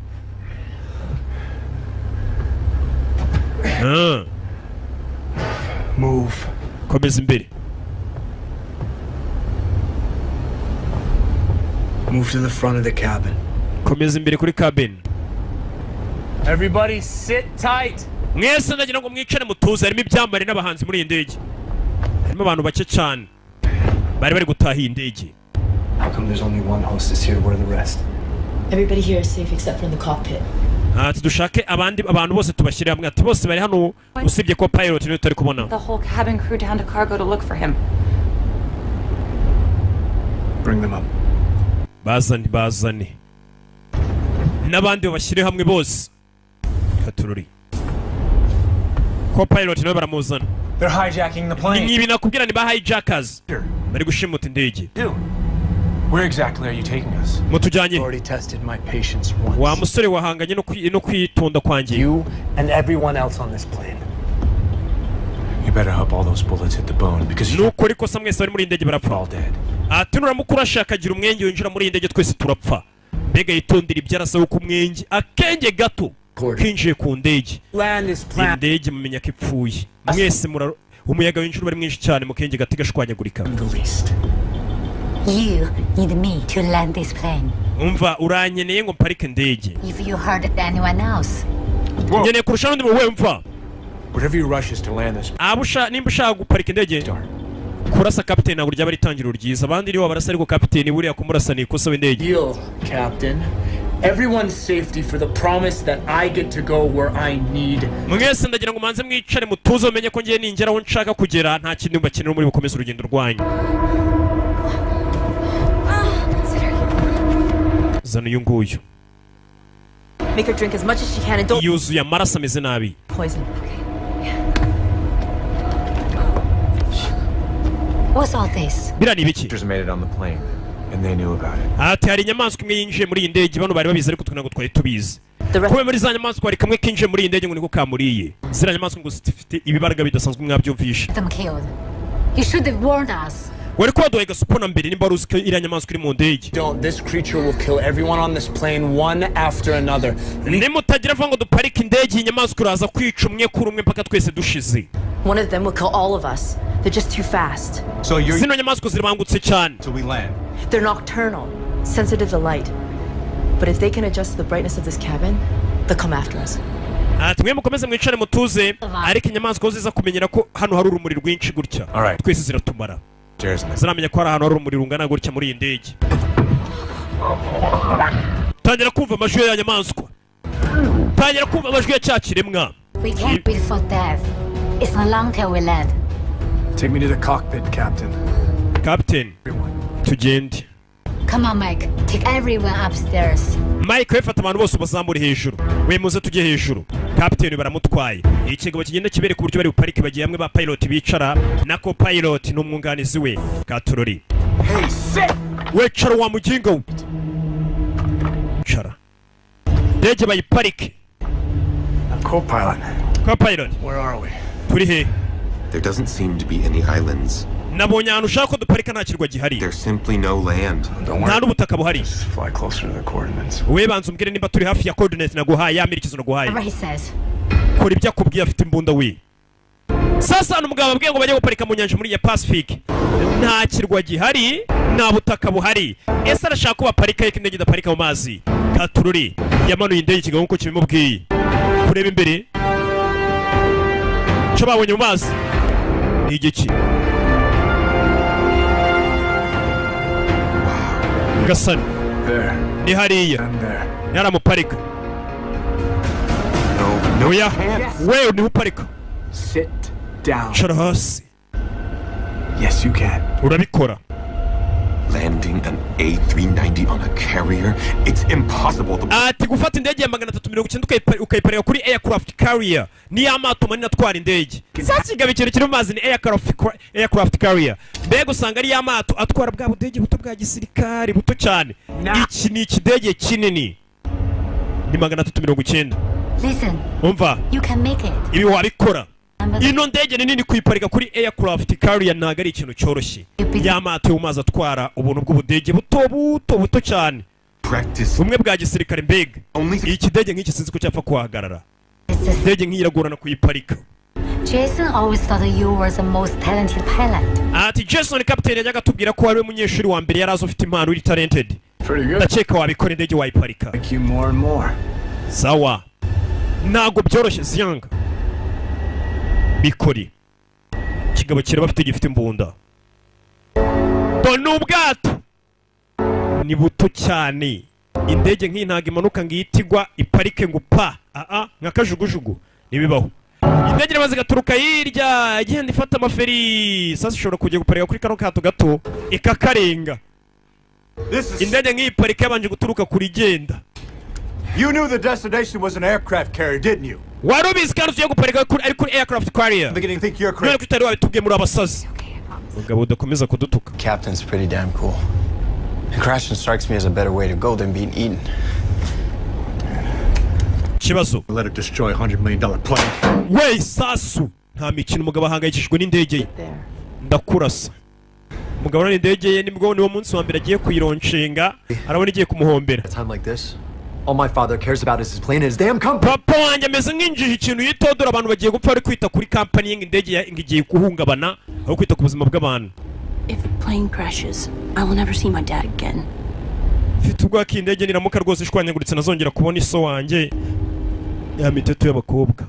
Ah.
Move.
Komeza imbere.
Move to the front of the cabin.
Komeza imbere kuri cabin.
Everybody sit tight.
Mwese ndagira ngo mwicare mutuze. Harimo ibyambare n'abahanzi muri iyi ndege, harimo abantu bake cyane bari bari gutaha iyi ndege.
How come there's only one hostess here? Where are the rest?
Everybody here is safe except from the cockpit.
Ati dushake abandi abantu bose tubashyire hamwe. Ati bose bari hano usibye ko pilot niwe tutari kubona.
The whole cabin crew down to cargo to look for him.
Bring them up.
Bazane, bazane n'abandi babashyire hamwe bose. Katururi ko pilot nawe baramuzana.
They're hijacking the plane.
Ni ibi nakubwira, ni ba hijackers bari gushimuta indege.
Where exactly are you taking us?
Mutujyanye?
Already tested my patience once.
Wa musore, wahanganye no kwitonda kwanjye.
You and everyone else on this plane. You better hope all those bullets hit the bone because you
Nukora ikosa mwese bari muri iyi ndege barapfa.
All dead.
Ati nuramuka urashaka agira umwenge winjira muri iyi ndege, twese turapfa. Mbega yitondera ibyo arasaba ko umwenge akenge gato kinjiye ku ndege,
Land this plane.
indege mumenya ko ipfuye mwese. Mura umuyaga winjira uba ari mwinshi cyane, mu kenge gato igashwanyagurika.
The least.
You need me to land this plane.
Umva, uranyeneye ngo mparike indege.
If you hurt anyone else,
Nkeneye kurusha n'undi muntu we, mva.
Whatever your rush is to land this
Aba nimba ushaka guparika indege, kurasa kapiteni ntabwo ryaba ari itangiriro ryiza. Abandi nibo barasa, ariko kapiteni buriya kumurasa ni ikosa w'indege.
Deal, Captain. Everyone's safety for the promise that I get to go where I need.
Mwese ndagira ngo manze mwicare mutuze, mumenye ko ngiye ningera aho nshaka kugera nta kindi mbakenera, muri bukomeze urugendo rwanyu. Zana uyu nguyu.
Make her drink as much as she can and don't
Yuzuye amaraso, ameze nabi.
poison.
What's all this?
Biriya ni ibiki?
Just made it on the plane, and they knew about it.
Ati hari inyamaswa imwe yinjiye muri iyi ndege, bano bari babizi ariko twe ntabwo twari tubizi. Kuba muri za nyamaswa hari kamwe kinjiye muri iyi ndege ngo niko kamuriye. Ziriya nyamaswa ngo zifite ibibaraga bidasanzwe, mwabyumvishe.
Them killed. You should have warned us.
Wari kuba waduhaye gasopo mbere nimba wari uzi ko iriya nyamaswa iri mu ndege.
Don't. This creature will kill everyone on this plane one after another.
Nimutagira vuga ngo duparike indege, iyi nyamaswa uraza kwica umwe kuri umwe mpaka twese dushize.
One of them will kill all of us. They're just too fast.
So you're
Zino nyamaswa zirabangutse cyane.
Till we land.
They're nocturnal, sensitive to light. But if they can adjust the brightness of this cabin, they'll come after us.
Ati mwe mukomeze mwicare mutuze, ariko inyamaswa zo ziza kumenyera ko hano hari urumuri rwinshi gutya, twese ziratumara. Ziramenya ko hari ahantu hari urumuri rungana gutya muri iyi ndege. Tangira kumva amajwi ya nyamaswa, tangira kumva amajwi ya cya kiremwa.
We can't wait for death. It's not long till we land.
Take me to the cockpit, Captain.
Captain, tugende.
Come on, Mike. Take everyone upstairs.
Mike, we fata abantu bose ubazamure hejuru. We muze tujye hejuru. Captain baramutwaye. Ikigabo kigenda kibereka uburyo bari buparike. Bagiye hamwe ba pilot bicara na co pilot n'umwunganizi we Katurori.
Hey, sit!
We cara wa mugingo we, cara ndege bayiparike.
Co-pilot.
Co-pilot.
Where are we?
Turi he?
There doesn't seem to be any islands.
Nabonye ahantu ushaka ko duparika nta kirwa gihari.
There's simply no land.
Nta n'ubutaka buhari.
Fly closer to the coordinates.
We banza umbwire nimba turi hafi ya coordinate naguhaye, ya merekezo naguhaye.
Whatever he says.
Kora ibyo akubwiye, afite imbunda we. Sasa hano umugabo ababwiye ngo bajye guparika mu nyanja muri ya Pacific, nta kirwa gihari, nta butaka buhari. Ese arashaka ko baparika ariko indege idaparika mu mazi? Katururi yamanuye indege ikigabo nk'uko kibimubwiye. Kureba imbere, icyo babonye mu mazi ni igiki? Gasani.
There.
Ni hariya.
And there.
Ni hariya muparika. Oya we, niho uparika.
Sit down.
Cara hasi.
Yes, you can.
Urabikora.
Landing an A390 on a carrier? It's impossible. The
Ati gufata indege ya 390 ukayiparika kuri aircraft carrier, ni ya mato manini atwara indege. Sasa kigaba ikintu kiri mu mazi ni aircraft carrier. Mbega usanga ari ya mato atwara bwa budege buto bwa gisirikari buto cyane. Iki ni ikidege kinini, ni 390.
Listen,
Umva.
you can make it.
Ibi wabikora. Ino ndege ni nini, kuyiparika kuri aircraft carrier ntabwo ari ikintu cyoroshye, ya mato yo mu mazi atwara ubuntu bw'ubudege buto buto buto cyane.
Practice.
Bumwe bwa gisirikare. Mbega ikidege nk'iki sinzi ko cyapfa kuhagarara. Indege nk'iyi iragorana kuyiparika.
Jason always thought you were the most talented pilot.
Ati Jason, captain, yajyaga atubwira ko wari we munyeshuri wa mbere yari azi ufite impano, uri talented.
Pretty good.
Ndakeka wabikora, indege wayiparika.
Like you more and more.
Sawa, ntabwo byoroshye. Ziyanga bikori ikigabo kiraba afite gifite imbunda. Dore ni ubwato, ni buto cyane. Indege nk'iyi ntabwo imanuka ngo ihite igwa iparike ngo pa aa nka kajugujugu, ntibibaho. Indege iramaze igaturuka hirya, igenda ifata amaferi. Sasa ishobora kujya guparika kuri kano kato gato ikakarenga. Indege nk'iyi parika yabanje guturuka kuri igenda.
You knew the destination was an aircraft carrier, didn't you?
Wari ubizi kandi ugiye guparika ari kuri aircraft carrier.
Beginning to think you're
None
crazy.
ko utari wabitubwiye? Muri abasazi, mugabo udakomeza kudutuka.
Captain's pretty damn cool. And crashing strikes me as a better way to go than being eaten.
Ikibazo.
Let it destroy a $100 million plane.
We sasu, nta mikino. Umugabo ahangayikishijwe n'indege ye. Ndakurasa. Umugabo urabona indege ye, nibwo niwo munsi wa mbere agiye kuyilaunchinga, arabona igiye kumuhombera.
A time like this, all my father cares about is his plane and his damn company.
Papa wanjye ameze nk'injiji. Ikintu yitodora, abantu bagiye gupfa, ari kwita kuri kampani ye ngo indege ngo igiye guhungabana, aho kwita ku buzima bw'abantu.
If the plane crashes, I will never see my dad again.
Mfite ubwoba ko iyi ndege niramuka rwose ishwanyaguritse nazongera kubona iso wanjye. Ya miteto y'abakobwa,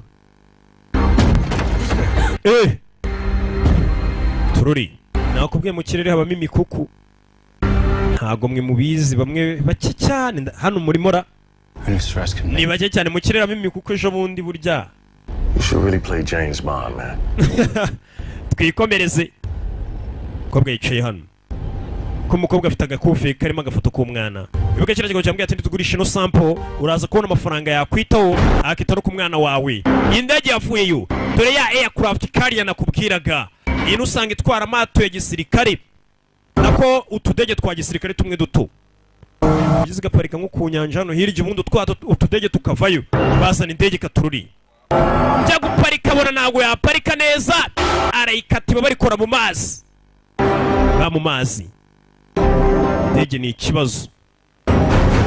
tururi nakubwiye, mu kirere habamo imikuku, ntago mwe mubizi, bamwe bake cyane. Hano murimo ra ni bake cyane. Mu kirere habamo imikuku. Ejo bundi burya.
You should really play James Bond, man.
Twikomereze. Umukobwa yicaye hano, ko umukobwa afite agakufi karimo agafoto k'umwana. Wibuke kiriya kigo cyambwiye ati ntitugurishe ino sample, uraza kubona amafaranga yakwitaho, akita no ku mwana wawe. Indege yavuyeyo. Dore ya aircraft carrier nakubwiraga, iyi usanga itwara amato ya gisirikare, nako utudege twa gisirikare tumwe duto, ugeze igaparika nko ku nyanja hano hirya, ubundi utwato utudege tukavayo. Bazana indege ikatururi, njya guparika abona ntabwo yaparika neza, arayikata. Barikora mu mazi, ba mu mazi. Indege ni ikibazo,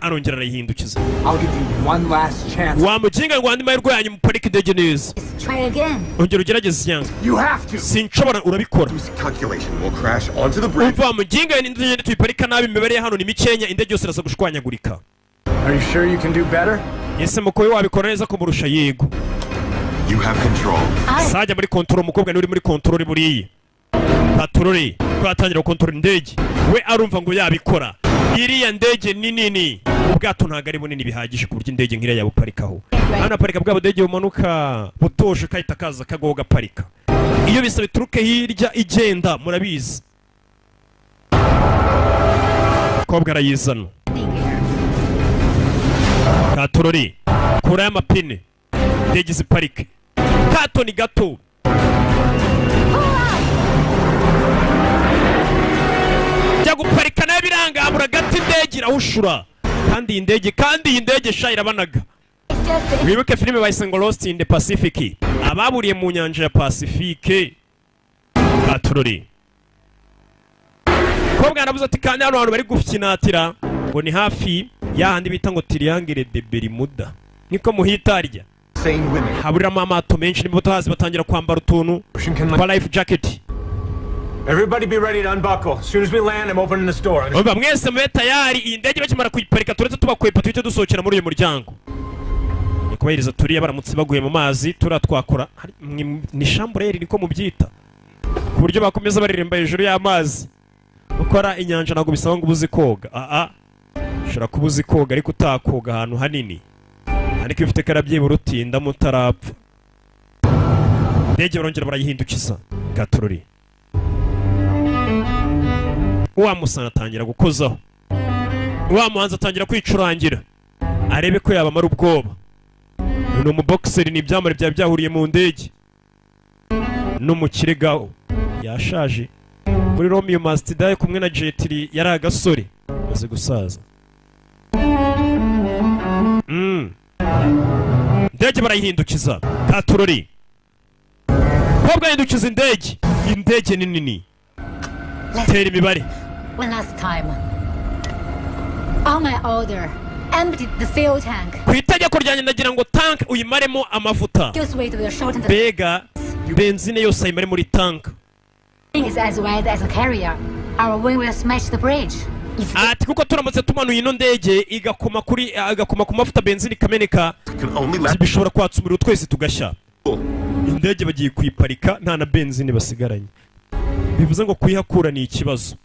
arongera arayihindukiza.
I'll give you one last chance.
Wamukinga ngo andi mahirwe yanyu, muparike indege neza.
Try again.
Ongera ugerageze yanga.
You have to.
Sinshobora, urabikora.
Calculation will crash onto the bridge.
Umva wamuginga, indege tuyiparika nabi, imibare ya hano ni mikenya, indege yose iraza gushwanyagurika.
Are you sure you can do better?
Ese mukowe wabikora neza kumurusha? Yego.
You have control.
Sajya muri control. Umukobwa niwe uri muri control buriya, patroli ko yatangira gukontorora indege, we arumva ngo yabikora. Iriya ndege ni nini, ubwato ntabwo ari bunini bihagije ku buryo indege nk'iriya yabuparikaho. Hano aparika bwa budege bumanuka butoshe, kahita kaza kagwaho gaparika. Iyo bisa bituruke hirya igenda, murabizi. Umukobwa arayizana katorori, kurayo amapine, indege ziparike. Kato ni gato. Jya guparika nayo birangabura gato, indege irawushura. Kandi iyi ndege sha irabanaga. Wibuke filime bayise ngo Lost in the Pacific, ababuriye mu nyanja ya Pacifique. Katorori kobwa yaravuze ati kandi hano hantu bari gufinatira ngo ni hafi y'ahandi bita ngo Triangle de Bermuda, niko muhitarya, haburiramo amato menshi n'imoto hazi, batangira kwambara utuntu twa life jacket.
Everybody be ready to unbuckle. As soon as we land, I'm opening this door.
Umva, mwese mube tayari, iyi ndege bakimara kuyiparika turetse tubakwepa, tuhite dusohokera muri uyu muryango. Ni kubahiriza turiya, baramutse baguye mu mazi turiya twakora ni shambureri, niko mubyita, ku buryo bakomeza baririmba hejuru y'amazi. Gukora inyanja ntabwo bisaba ngo uba uzi koga. Aa, ushobora kuba uzi koga ariko utakoga ahantu hanini, ariko iyo ufite karabyibura utinda mutarapfa. Indege barongera barayihindukiza gatorori. Wa musana atangira gukozaho, wa muhanzi atangira kwicurangira arebe ko yabamara ubwoba. Uyu ni umubokiseri, ni ibyamamare byari byahuriye mu ndege n'umukire gaho yashaje. Muri Romeo Must Die kumwe na Jet Li yari agasore, amaze gusaza. Indege barayihindukiza katurori. Kobwa yahindukiza indege, indege ni nini, tera imibare.
One last time. On my order, empty the fuel tank.
Ku itegeko ryanjye ndagira ngo tank uyimaremo amavuta.
Just wait will shorten the
Mbega benzine yose ayimare muri tank.
thing is as wide as a carrier. Our wing will smash the bridge.
Ati kuko turamutse tumanuye ino ndege igakoma kuri agakoma ku mafuta, benzini ikameneka, bishobora kwatsa umuriro twese tugashya. Indege bagiye kuyiparika nta na benzini basigaranye, bivuze ngo kuyihakura ni ikibazo.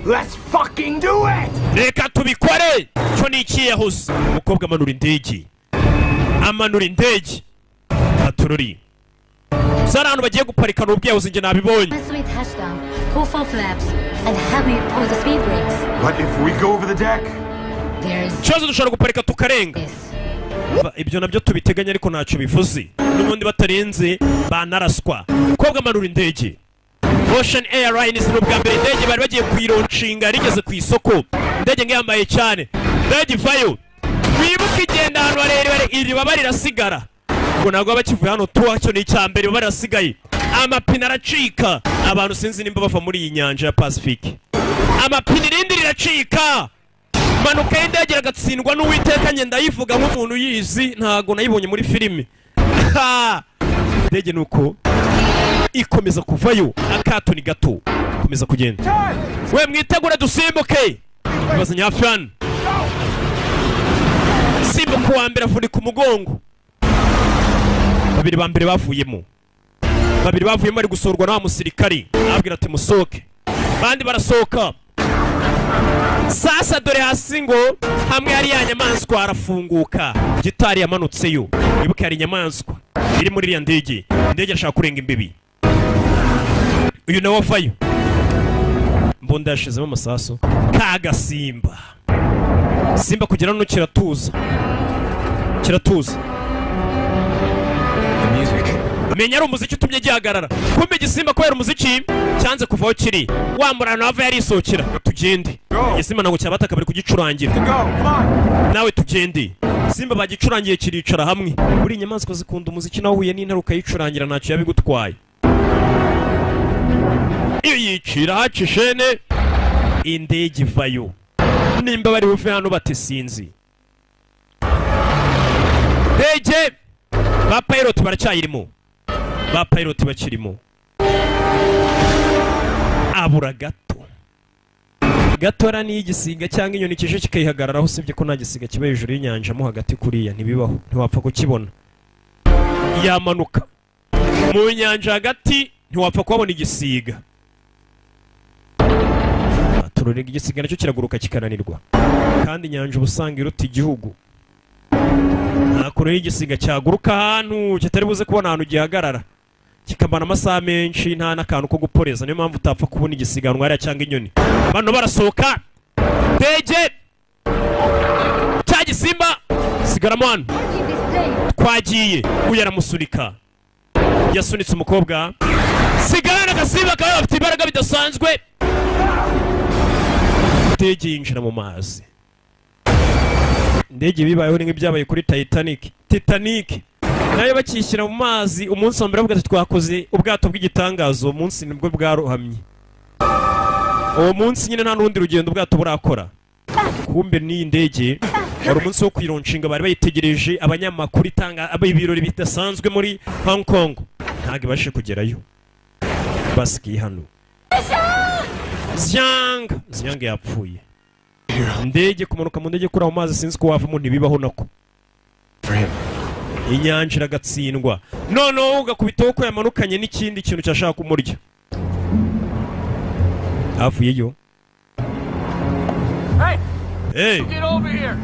Let's fucking do it!
Reka tubikore. Cyo ni ikiyahuze. Umukobwa amanura indege, amanura indege atururi gusa hari ahantu bagiye guparika ni ubwiyahuzi, njye nabibonye.
Sweet touchdown, pull full flaps, and help me pull the speed brakes.
What if we go over the deck?
There's
Ikibazo dushobora guparika tukarenga. Ibyo nabyo tubiteganya, ariko ntacyo bivuze, n'ubundi batarenze banaraswa. Umukobwa amanura indege. Ocean Airlines ni ubwa mbere indege bari bagiye kuyilaunchinga, rigeze ku isoko. Indege ngo yambaye cyane, indege ivayo, wibuke igenda ahantu harerere, iri baba rirasigara ngo ntabwo baba bakivuye hano tuwa. Cyo ni icya mbere, baba rirasigaye, amapine aracika. Abantu sinzi nimba bava muri iyi nyanja ya Pacific. Amapine irindi riracika. Impanuka y'indege iragatsindwa n'Uwiteka. Njye ndayivuga nk'umuntu uyizi, ntago nayibonye muri filime. Ha! Indege ni uko ikomeza kuvayo, akato ni gato, komeza kugenda. We mwitegure dusimbuke. Bazanye hafi hano, simbuka. Uwa mbere avunika umugongo. Babiri ba mbere bavuyemo, babiri bavuyemo bari gusurwa na wa musirikari, ababwira ati musohoke. Abandi barasohoka. Sasa dore hasi ngo hamwe hari ya nyamaswa, harafunguka. Gitari yamanutseyo. Wibuke hari inyamaswa iri muri iriya ndege. Indege irashaka kurenga imbibi. Uyu nawe avayo, mbunda yashizemo amasasu. Kagasimba simba kugera hano kiratuza, kiratuza.
The music.
Menya ari umuziki utumye gihagarara. Kumbe igisimba kubera umuziki cyanze kuva aho kiri. Wa murano ava yarisohokera. Tugende. Igisimba ntabwo cyabataka, bari kugicurangira. Nawe tugende. Simba bagicurangiye kiricara hamwe. Buri inyamaswa zikunda umuziki, nawe uhuye n'intare ukayicurangira ntacyo yabigutwaye. Iyo yicira haca ishene. Indege ivayo, nimba bari buve hano bate sinzi. Ndege ba pilot baracyayirimo, ba pilot bakirimo. Abura gato gatora niyo igisiga cyangwa inyoni kije kikayihagararaho, usibye ko nta gisiga kiba hejuru y'inyanja mo hagati kuriya, ntibibaho, ntiwapfa kukibona. Yamanuka mu nyanja hagati ntiwapfa kuhabona igisiga. Turorega igisiga nacyo kiraguruka kikananirwa, kandi inyanja uba usanga iruta igihugu. Nta kuntu y'igisiga cyaguruka ahantu kitari buze kubona ahantu gihagarara, kikamara amasaha menshi nta n'akantu ko guporeza. Niyo mpamvu utapfa kubona igisiganwa hariya cyangwa inyoni. Bano barasohoka ndege, cya gisimba sigaramo hano. Twagiye. Uyu aramusunika, yasunitse umukobwa. Sigarana agasimba kawe, bafite imbaraga bidasanzwe. Indege yinjira mu mazi. Indege bibayeho ni nk'ibyabaye kuri Titanic. Titanic nayo bakishyira mu mazi, umunsi wa mbere bavuga ati twakoze ubwato bw'igitangaza. Uwo munsi nibwo bwarohamye, uwo munsi nyine nta n'urundi rugendo ubwato burakora. Kumbe n'iyi ndege wari umunsi wo kuyilaunchinga, bari bayitegereje abanyamakuru, itanga ibirori bidasanzwe muri Hong Kong. Ntabwo ibashe kugerayo, basigaye hano. Ziyang Ziyang yapfuye. Indege kumanuka mu ndege kuri aho mazi sinzi ko wavamo, ntibibaho nako. Inyanja iragatsindwa. Noneho ugakubitaho ko yamanukanye n'ikindi kintu cyashaka kumurya. Havuyeyo.
Hey!
Hey!
Get over here!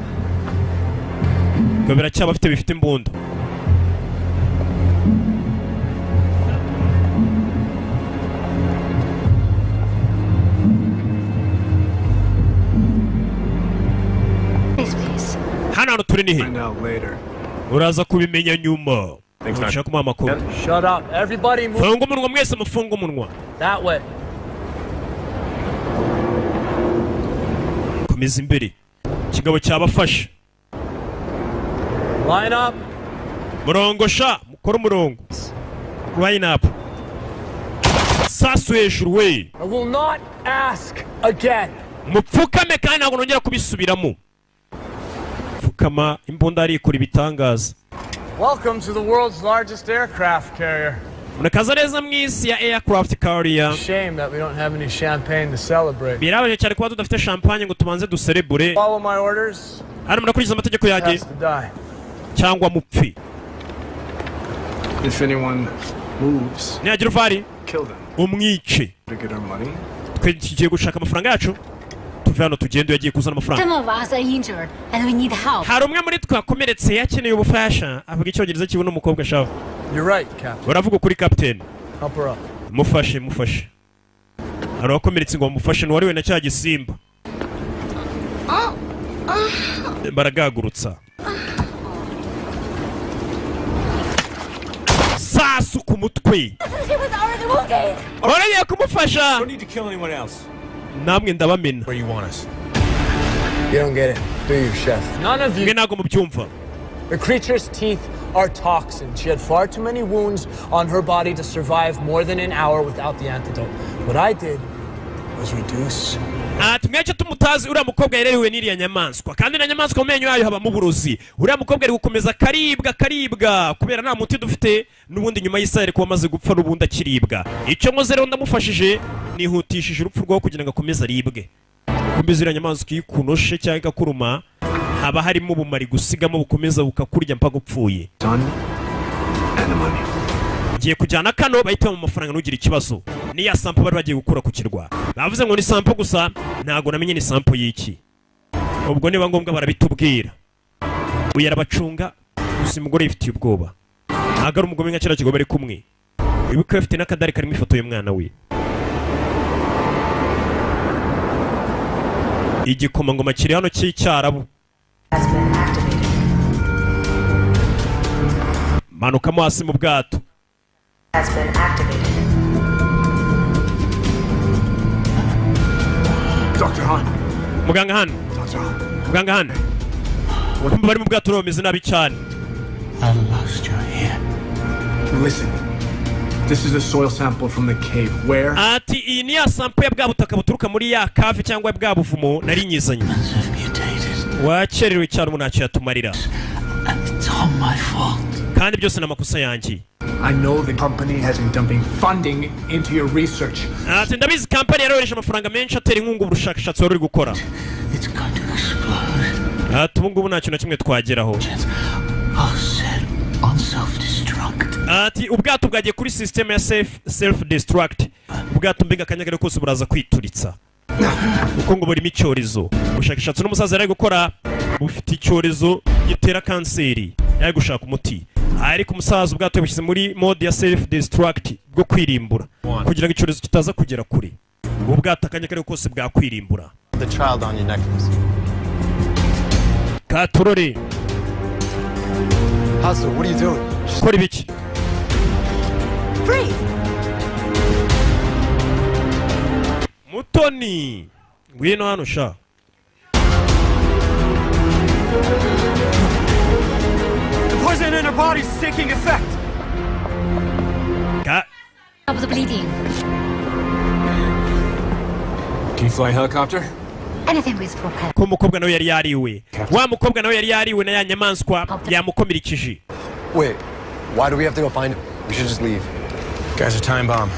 Ngo biracyabafite, bifite imbunda.
Please, please.
Hano hantu turi ni he?
Find out later.
Uraza kubimenya nyuma. Ushaka kumuha amakuru.
Shut up. Everybody move
Funga umunwa, mwese mufunga umunwa.
that way.
Komeza imbere, ikigabo cyabafashe.
Line up.
Murongo sha, mukore umurongo, line up. Sasu hejuru we.
I will not ask again.
Mupfukame, kandi ntabwo nongera kubisubiramo. Pfukama. Imbunda arikora ibitangaza.
Welcome to the world's largest aircraft carrier.
Murakaza neza mu isi ya aircraft carrier.
Shame that we don't have any champagne to celebrate.
Birabaje cyane kuba tudafite champagne ngo tubanze duserebure.
Follow my orders.
Hano murakurikiza amategeko yanjye
Has to die.
cyangwa mupfi.
If anyone moves,
Nihagira uvari
kill them.
umwice.
To get our money.
Twe tugiye gushaka amafaranga yacu, tuve hano tugende. Yagiye kuzana amafaranga.
Some of us are injured and we need help.
Hari umwe muri twe wakomeretse, yakeneye ubufasha. Avuga icyongereza kibona umukobwa shaho.
You're right, Captain.
Uravuga ukuri, captain.
Help her up.
Mufashe, mufashe. Hari uwakomeretse ngo bamufashe, ntiwariwe na cya gisimba. Baragagurutsa sasu ku mutwe.
She was already wounded.
Baragiye kumufasha.
Don't need to kill anyone else.
Namwe ndabamena.
Where you want us?
You don't get it, do you, chef?
None of you.
Mwe ntabwo mubyumva.
The creature's teeth are toxin. She had far too many wounds on her body to survive more than an hour without the antidote. What I did was reduce.
Ati mwece tumutazi, uriya mukobwa yarerewe n'iriya nyamaswa, kandi na nyamaswa mu menyo yayo habamo uburozi. Uriya mukobwa ari gukomeza akaribwa, akaribwa kubera nta muti dufite. N'ubundi nyuma y'isaha yari kuba amaze gupfa, n'ubundi akiribwa. Icyo nkoze rero, ndamufashije, nihutishije urupfu rwaho kugira ngo akomeze aribwe. Kumbe iriya nyamaswa iyo ikunoshe cyangwa ikakuruma, haba harimo ubumari gusigamo bukomeza bukakurya mpaka upfuye.
Done. And the money.
Ngiye kujyana kano bahita mu mafaranga, ntugire ikibazo. Ni ya sample bari bagiye gukura ku kirwa. Bavuze ngo ni sample gusa, ntabwo namenye ni sample y'iki. Ubwo niba ngombwa barabitubwira. Uyu arabacunga gusa, umugore yifitiye ubwoba, ntabwo ari umugome nka kiriya kigo bari kumwe. Wibuke afite n'akadari karimo ifoto y'umwana we. Igikomangoma kiri hano cy'icyarabu.
Has been activated.
Manukamo hasi mu bwato.
Has been activated.
Dr. Han.
Muganga hano.
Dr. Han.
Muganga hano. Kumva bari mu bwato rero bameze nabi cyane.
I lost your hair. Listen. This is a soil sample from the cave. Where?
Ati iyi ni ya sample ya bwa butaka buturuka muri ya cave cyangwa bwa buvumo nari nyizanye. Wakererewe cyane, ubu ntacyo yatumarira.
It's all my fault.
Kandi byose ni amakosa yanjye.
I know the company has been dumping funding into your research.
Ati ndabizi, kampani yarohereje amafaranga menshi atera inkunga ubushakashatsi wari uri gukora.
It's going to explode.
Ati ubu ngubu nta kintu na kimwe twageraho.
I'll set on self-destruct.
Ati ubwato bwagiye kuri system ya self destruct. Ubwato mbega akanya kari kose buraza kwituritsa, kuko ngo burimo icyorezo. Ubushakashatsi n'umusaza yari ari gukora bufite icyorezo gitera kanseri, yari gushaka umuti. Ariko umusaza ubwato yabushyize muri mode ya self destruct, bwo kwirimbura, kugira ngo icyorezo kitaza kugera kure. Ubu bwato akanya kari kose bwakwirimbura.
The child on your necklace.
Katorore.
Hasu, what are you doing?
Kora ibiki?
Freeze!
Mutoni, ngwino hano sha.
The poison in her body's taking effect.
Ka
Stop the bleeding.
Can you fly a helicopter?
Anything with propeller.
Ko umukobwa nawe yari yariwe, wa mukobwa nawe yari yariwe na ya nyamaswa yamukomerekeje.
Wait, why do we have to go find him? We should just leave.
Guy's a time bomb.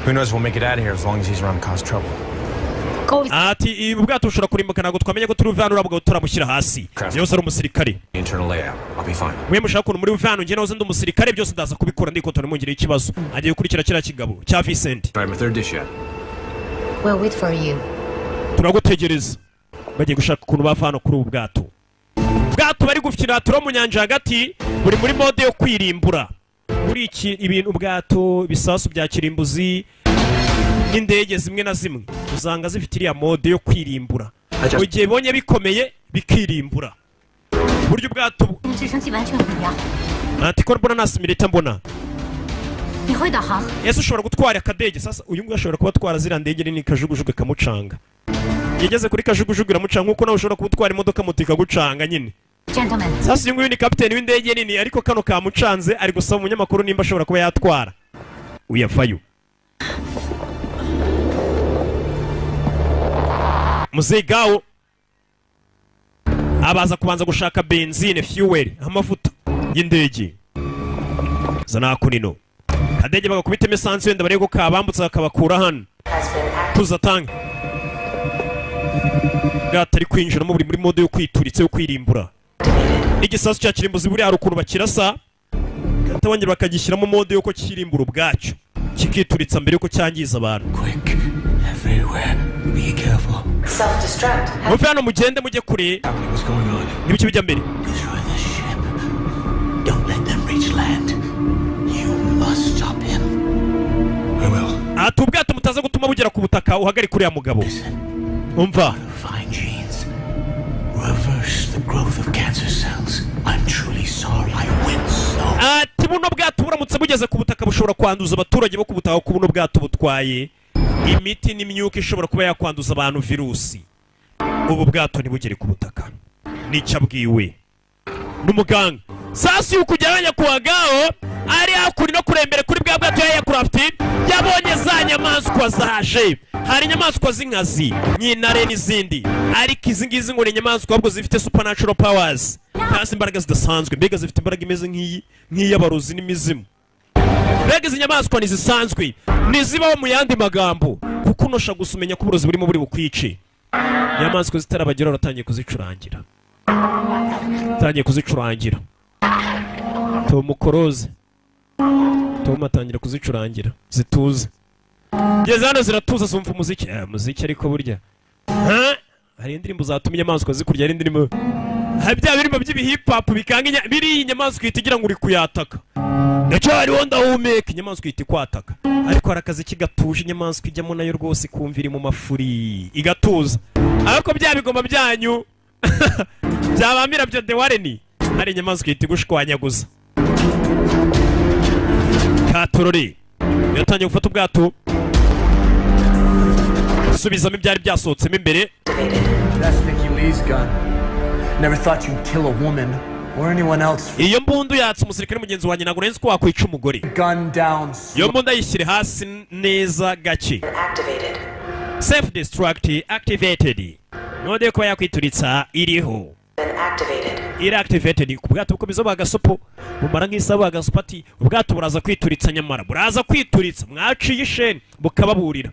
Who knows if we'll make it out of here as long as he's around to cause trouble.
Go with
Ati ubu bwato bushobora kurimbuka, ntabwo twamenye ko turi buve hano uriya mugabo turamushyira hasi. Byose ari umusirikare.
Internal layout. I'll be fine.
Mwe mushaka ukuntu muri buve hano, njye nahoze ndi umusirikare, byose ndaza kubikora ndikotora, ntimungire ikibazo. Agiye gukurikira kiriya kigabo cya Vincent.
Tried my third dish yet.
We'll wait for you.
Turagutegereza. Bagiye gushaka ukuntu bava hano kuri ubu bwato. Bwato bari gufyinatura mu nyanja hagati, buri muri mode yo kwirimbura. Muri iki ibintu, ubwato, ibisasu bya kirimbuzi n'indege zimwe na zimwe usanga zifite iriya mode yo kwirimbura, mu gihe bibonye bikomeye bikirimbura. Buryo ubwato
直升机完全不一样。
Ati ko mbona nta simulator mbona.
你会导航？
Ese ushobora gutwara akadege? Sasa uyu nguyu ashobora kuba atwara ziriya ndege nini, kajugujugu ikamucanga. Yageze kuri kajugujugu iramucanga, nkuko nawe ushobora kuba utwara imodoka, moto ikagucanga nyine.
Gentlemen,
Sasa uyu nguyu ni kapiteni w'indege nini, ariko kano kamucanze, ari gusaba umunyamakuru nimba ashobora kuba yatwara. Uyavayo muzegawo abaza kubanza gushaka benzine, fuel, amavuta y'indege. Zana kunino Kadege bagakubitemo esansi, wenda barebe ko kabambutsa bakabakura hano. Tuzatanga bwato ari kwinjiramo buri muri mode yo kwituritsa, yo kwirimbura n'igisasu cya kirimbuzi. Buriya hari ukuntu bakirasa gahita bongera bakagishyiramo mode y'uko kirimbura ubwacyo, kikituritsa mbere yuko cyangiza abantu.
Everywhere. Be careful.
Self-destruct.
Muve hano, mugende mujye kure.
What's going on?
N'ibiki bijya mbere?
Destroy the ship. Don't let them reach land. You must stop him. I will.
Ati ubwato mutaza gutuma bugera ku butaka, uhagarike uriya mugabo. Umva.
Find genes. Reverse the growth of cancer cells. I'm truly sorry I went so.
Ati buno bwato buramutse bugeze ku butaka bushobora kwanduza abaturage bo ku butaka, kuko buno bwato butwaye imiti n'imyuka ishobora kuba yakwanduza abantu virusi. Ubu bwato ntibugere ku butaka, nicyo abwiwe n'umuganga. Sasa iyo ukujyana nyakubahwa ari hakurya no kurembere kuri bwa bwato ya aircraft, yabonye za nyamaswa zaje. Hari inyamaswa z'inkazi nk'intare n'izindi, ariko izi ngizi ngo ni inyamaswa ahubwo zifite supernatural powers, cyangwa se imbaraga zidasanzwe. Mbega zifite imbaraga imeze nk'iyi nk'iy'abarozi n'imizimu. Mbega izi nyamaswa ntizisanzwe, ntizibaho mu yandi magambo, kuko unosha gusa umenya ko uburozi burimo buri bukwice. Inyamaswa zitarabageraho uratangiye kuzicurangira, utangiye kuzicurangira. Tom Cruise, Tom atangira kuzicurangira zituze. Ngeze hano ziratuza, zumva umuziki, muziki. Ariko burya, ha? Hari indirimbo zatuma inyamaswa zikurya, hari indirimbo, hari bya birimo by'ibi hip hop bikanga biriya inyamaswa ihita igira ngo uri kuyataka. Ndacyariho, ndahumeka, inyamaswa ihita ikwataka. Ariko hari akazi gatuje inyamaswa ijyamo nayo rwose ikumva iri mu mafuri, igatuza. Ariko bya bigoma byanyu byabamira byo The Warren, hari inyamaswa ihita igushwanyaguza. Katorori yatangiye gufata ubwato, subizamo ibyari byasohotsemo imbere.
That's Nikki Lee's gun. Never thought you'd kill a woman or anyone else.
Iyo mbundu yatse umusirikare mugenzi wanjye, ntabwo nari nzi ko wakwica umugore.
Gun down.
Iyo mbunda yishyire hasi neza gake. Self destruct activated, node kuba yakwituritsa iriho, iri activated. Ku bwato bukomeza bagasopo bumara nk'isaha bagasopo. Ati ubwato buraza kwituritsa, nyamara buraza kwituritsa, mwaciye isheni bukababurira.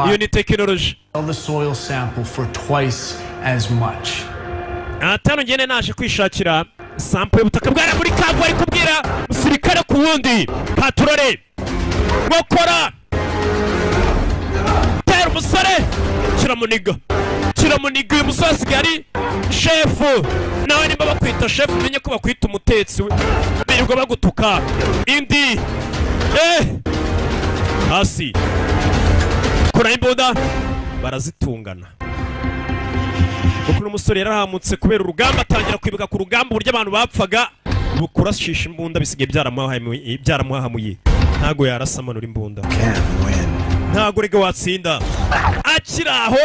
Iyo ni tekinoloji.
Sell the soil sample for twice as much.
Atano ngene naje kwishakira sample y'ubutaka bwari muri kavu. Ari kubwira musirikare ku wundi paturore nkokora tera umusore kiramuniga, kiramuniga. Uyu musore asigaye ari shefu nawe. Nimba bakwita shefu, umenye ko bakwita umutetsi we, birirwa bagutuka indi hasi. Kora imbunda barazitungana, kuko uno musore yarahamutse kubera urugamba, atangira kwibuka ku rugamba uburyo abantu bapfaga. Ubu kurashisha imbunda bisigaye byaramuhahamuye, byaramuhahamuye. Ntago yarasa amanura imbunda, ntago rega watsinda. Akiri aho,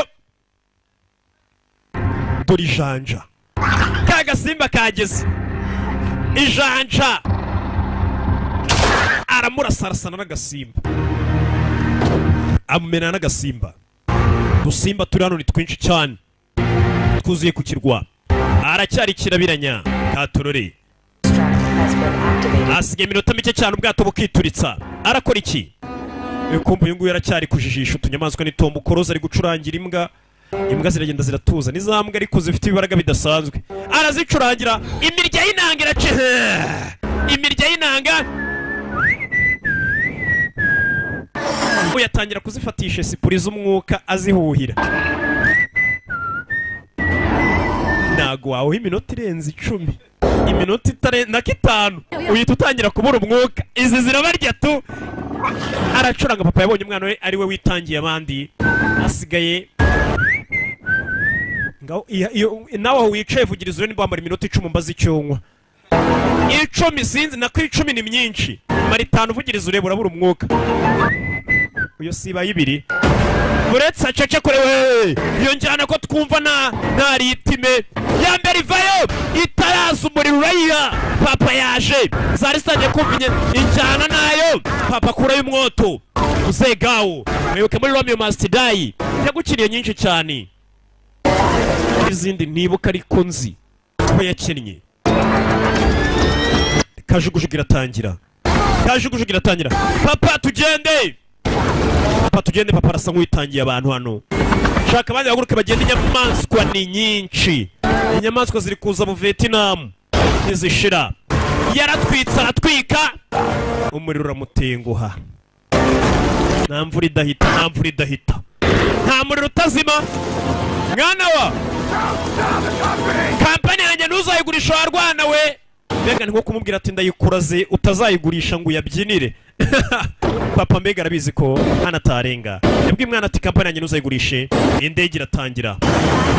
dore ijanja, ka gasimba kageze ijanja, aramurasa, arasana n'agasimba, amumena n'agasimba. Udusimba turi hano ni twinshi cyane, twuzuye ku kirwa. Aracyari kirabiranya katorore. Hasigaye iminota mike cyane ubwato bukituritsa. Arakora iki? Kumva uyu nguyu aracyari kujijisha utunyamaswa n'itombo koroza, ari gucurangira imbwa. Imbwa ziragenda ziratuza, ni za mbwa ariko zifite ibibaraga bidasanzwe. Arazicurangira, imirya y'inanga irace, imirya y'inanga. Uyu atangira kuzifatisha sipuri z'umwuka, azihuhira. Ntago wawuha iminota irenze 10, iminota itarenze 5 uhita utangira kubura umwuka. Izi zirabarya tu. Aracuranga. Papa yabonye umwana we ari we witangiye abandi, asigaye ngaho. Nawe aho wicaye vugiriza, niba wamara iminota 10 mbaze icyo unywa. 10 sinzi, nako 10 ni myinshi, mara 5 uvugiriza ureba urabura umwuka. Uyo siba y'ibiri uretse acece kure we. Iyo njyana ko twumva nta rythme ya mbere ivayo itaraza umuriro urayiha. Papa yaje, zari zitangiye kumva injyana nayo. Papa akurayo umwoto uzegawo. Mwibuke muri Romeo Must Die yagukiriye nyinshi cyane, izindi ntibuka ariko nzi ko yakinnye. Kajugujugu iratangira. Kajugujugu iratangira. Papa, tugende, papa, tugende. Papa arasa nk'uwitangiye abantu hano. Shaka abandi bahaguruke bagende, inyamaswa ni nyinshi, inyamaswa ziri kuza mu Vietnam ntizishira. Yaratwitse, aratwika, umuriro uramutenguha. Nta mvura idahita, nta mvura idahita, nta muriro utazima. Mwana wa kampani yanjye ntuzayigurisha warwana we. Mbega ni nko kumubwira ati ndayikuraze, utazayigurisha ngo uyabyinire. Papa mbega arabizi ko hano atarenga. Yabwiye umwana ati kampani yanjye ntuzayigurishe. Indege iratangira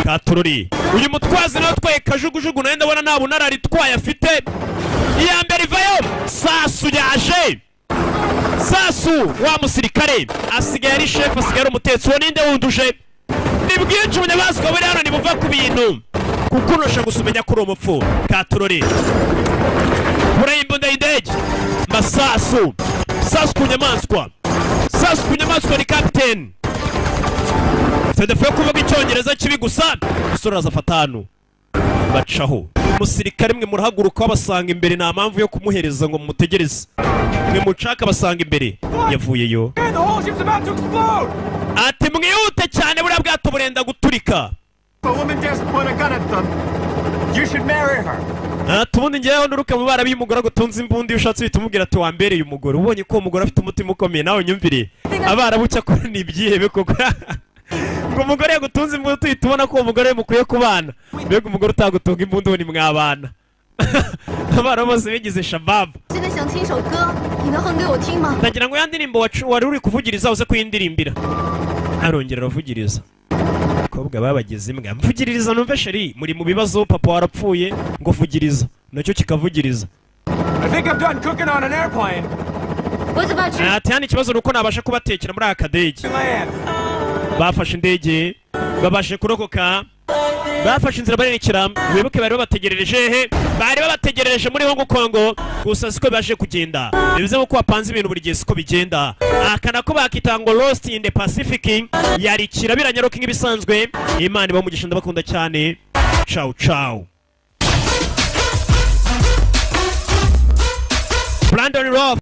katurori. Uyu mutwazi nawe atwaye kajugujugu, nawe ndabona nta bunararibonye afite. Iya mbere ivayo, sasu yaje, sasu. Wa musirikare asigaye ari chef, asigaye ari umutetsi. Uwo ninde wunduje? Ni bwinshi ubunyamaswa buri hano, ntibuva ku bintu kuko unosha gusa umenya ko uri umupfu. Katurori kure imbunda y'indege, masasu, sasu ku nyamaswa, sasu ku nyamaswa. Ni kapiteni fedefe yo kuvuga Icyongereza kibi gusa. Umusore araza afata hano, bacaho. Umusirikare mwe murahaguruka, babasanga imbere, nta mpamvu yo kumuhereza ngo mumutegereze. Mwe mucaka basanga imbere, yavuyeyo.
The whole ship's about to explode!
Ati mwihute cyane, buriya bwato burenda guturika.
A woman dares point a gun at them. You should marry her.
Ati ubundi ngewe nturuka mu bana y'umugore agutunze imbunda, iyo ushatse uhita umubwira ati wambereye umugore. Ubonye ko uwo mugore afite umutima ukomeye, nawe nyumvire abarabu cyakora ni ibyihebe koko. Ngo umugore yagutunze imbunda, uhita ubona ko uwo mugore mukwiye kubana. Mbega umugore utagutunga imbunda, ubu ni mwabana? Abarabu bose bigize shababu.
现在想听一首歌，你能哼给我听吗？
Ndagira ngo ya ndirimbo wari uri kuvugiriza uze kuyindirimbira. Arongera aravugiriza. Abakobwa babagize imbwa. Mvugiriza numve chérie, muri mu bibazo, papa warapfuye, ngo vugiriza nacyo kikavugiriza.
I think I'm done cooking on an airplane.
我怎么去？
Ati hano ikibazo ni uko nabasha kubatekera muri aka kadege.
Land.
Bafashe indege, babashe kurokoka, bafashe inzira barerekera. Wibuke bari babategerereje he? Bari babategerereje muri Hong Kong, gusa siko bibashe kugenda. Bivuze ko wapanze ibintu buri gihe siko bigenda. Aka nako bakita ngo Lost in the Pacific, yari kirabiranya Rocky nk'ibisanzwe. Imana ibamugisha, ndabakunda cyane. Ciao ciao. Brandon Roth.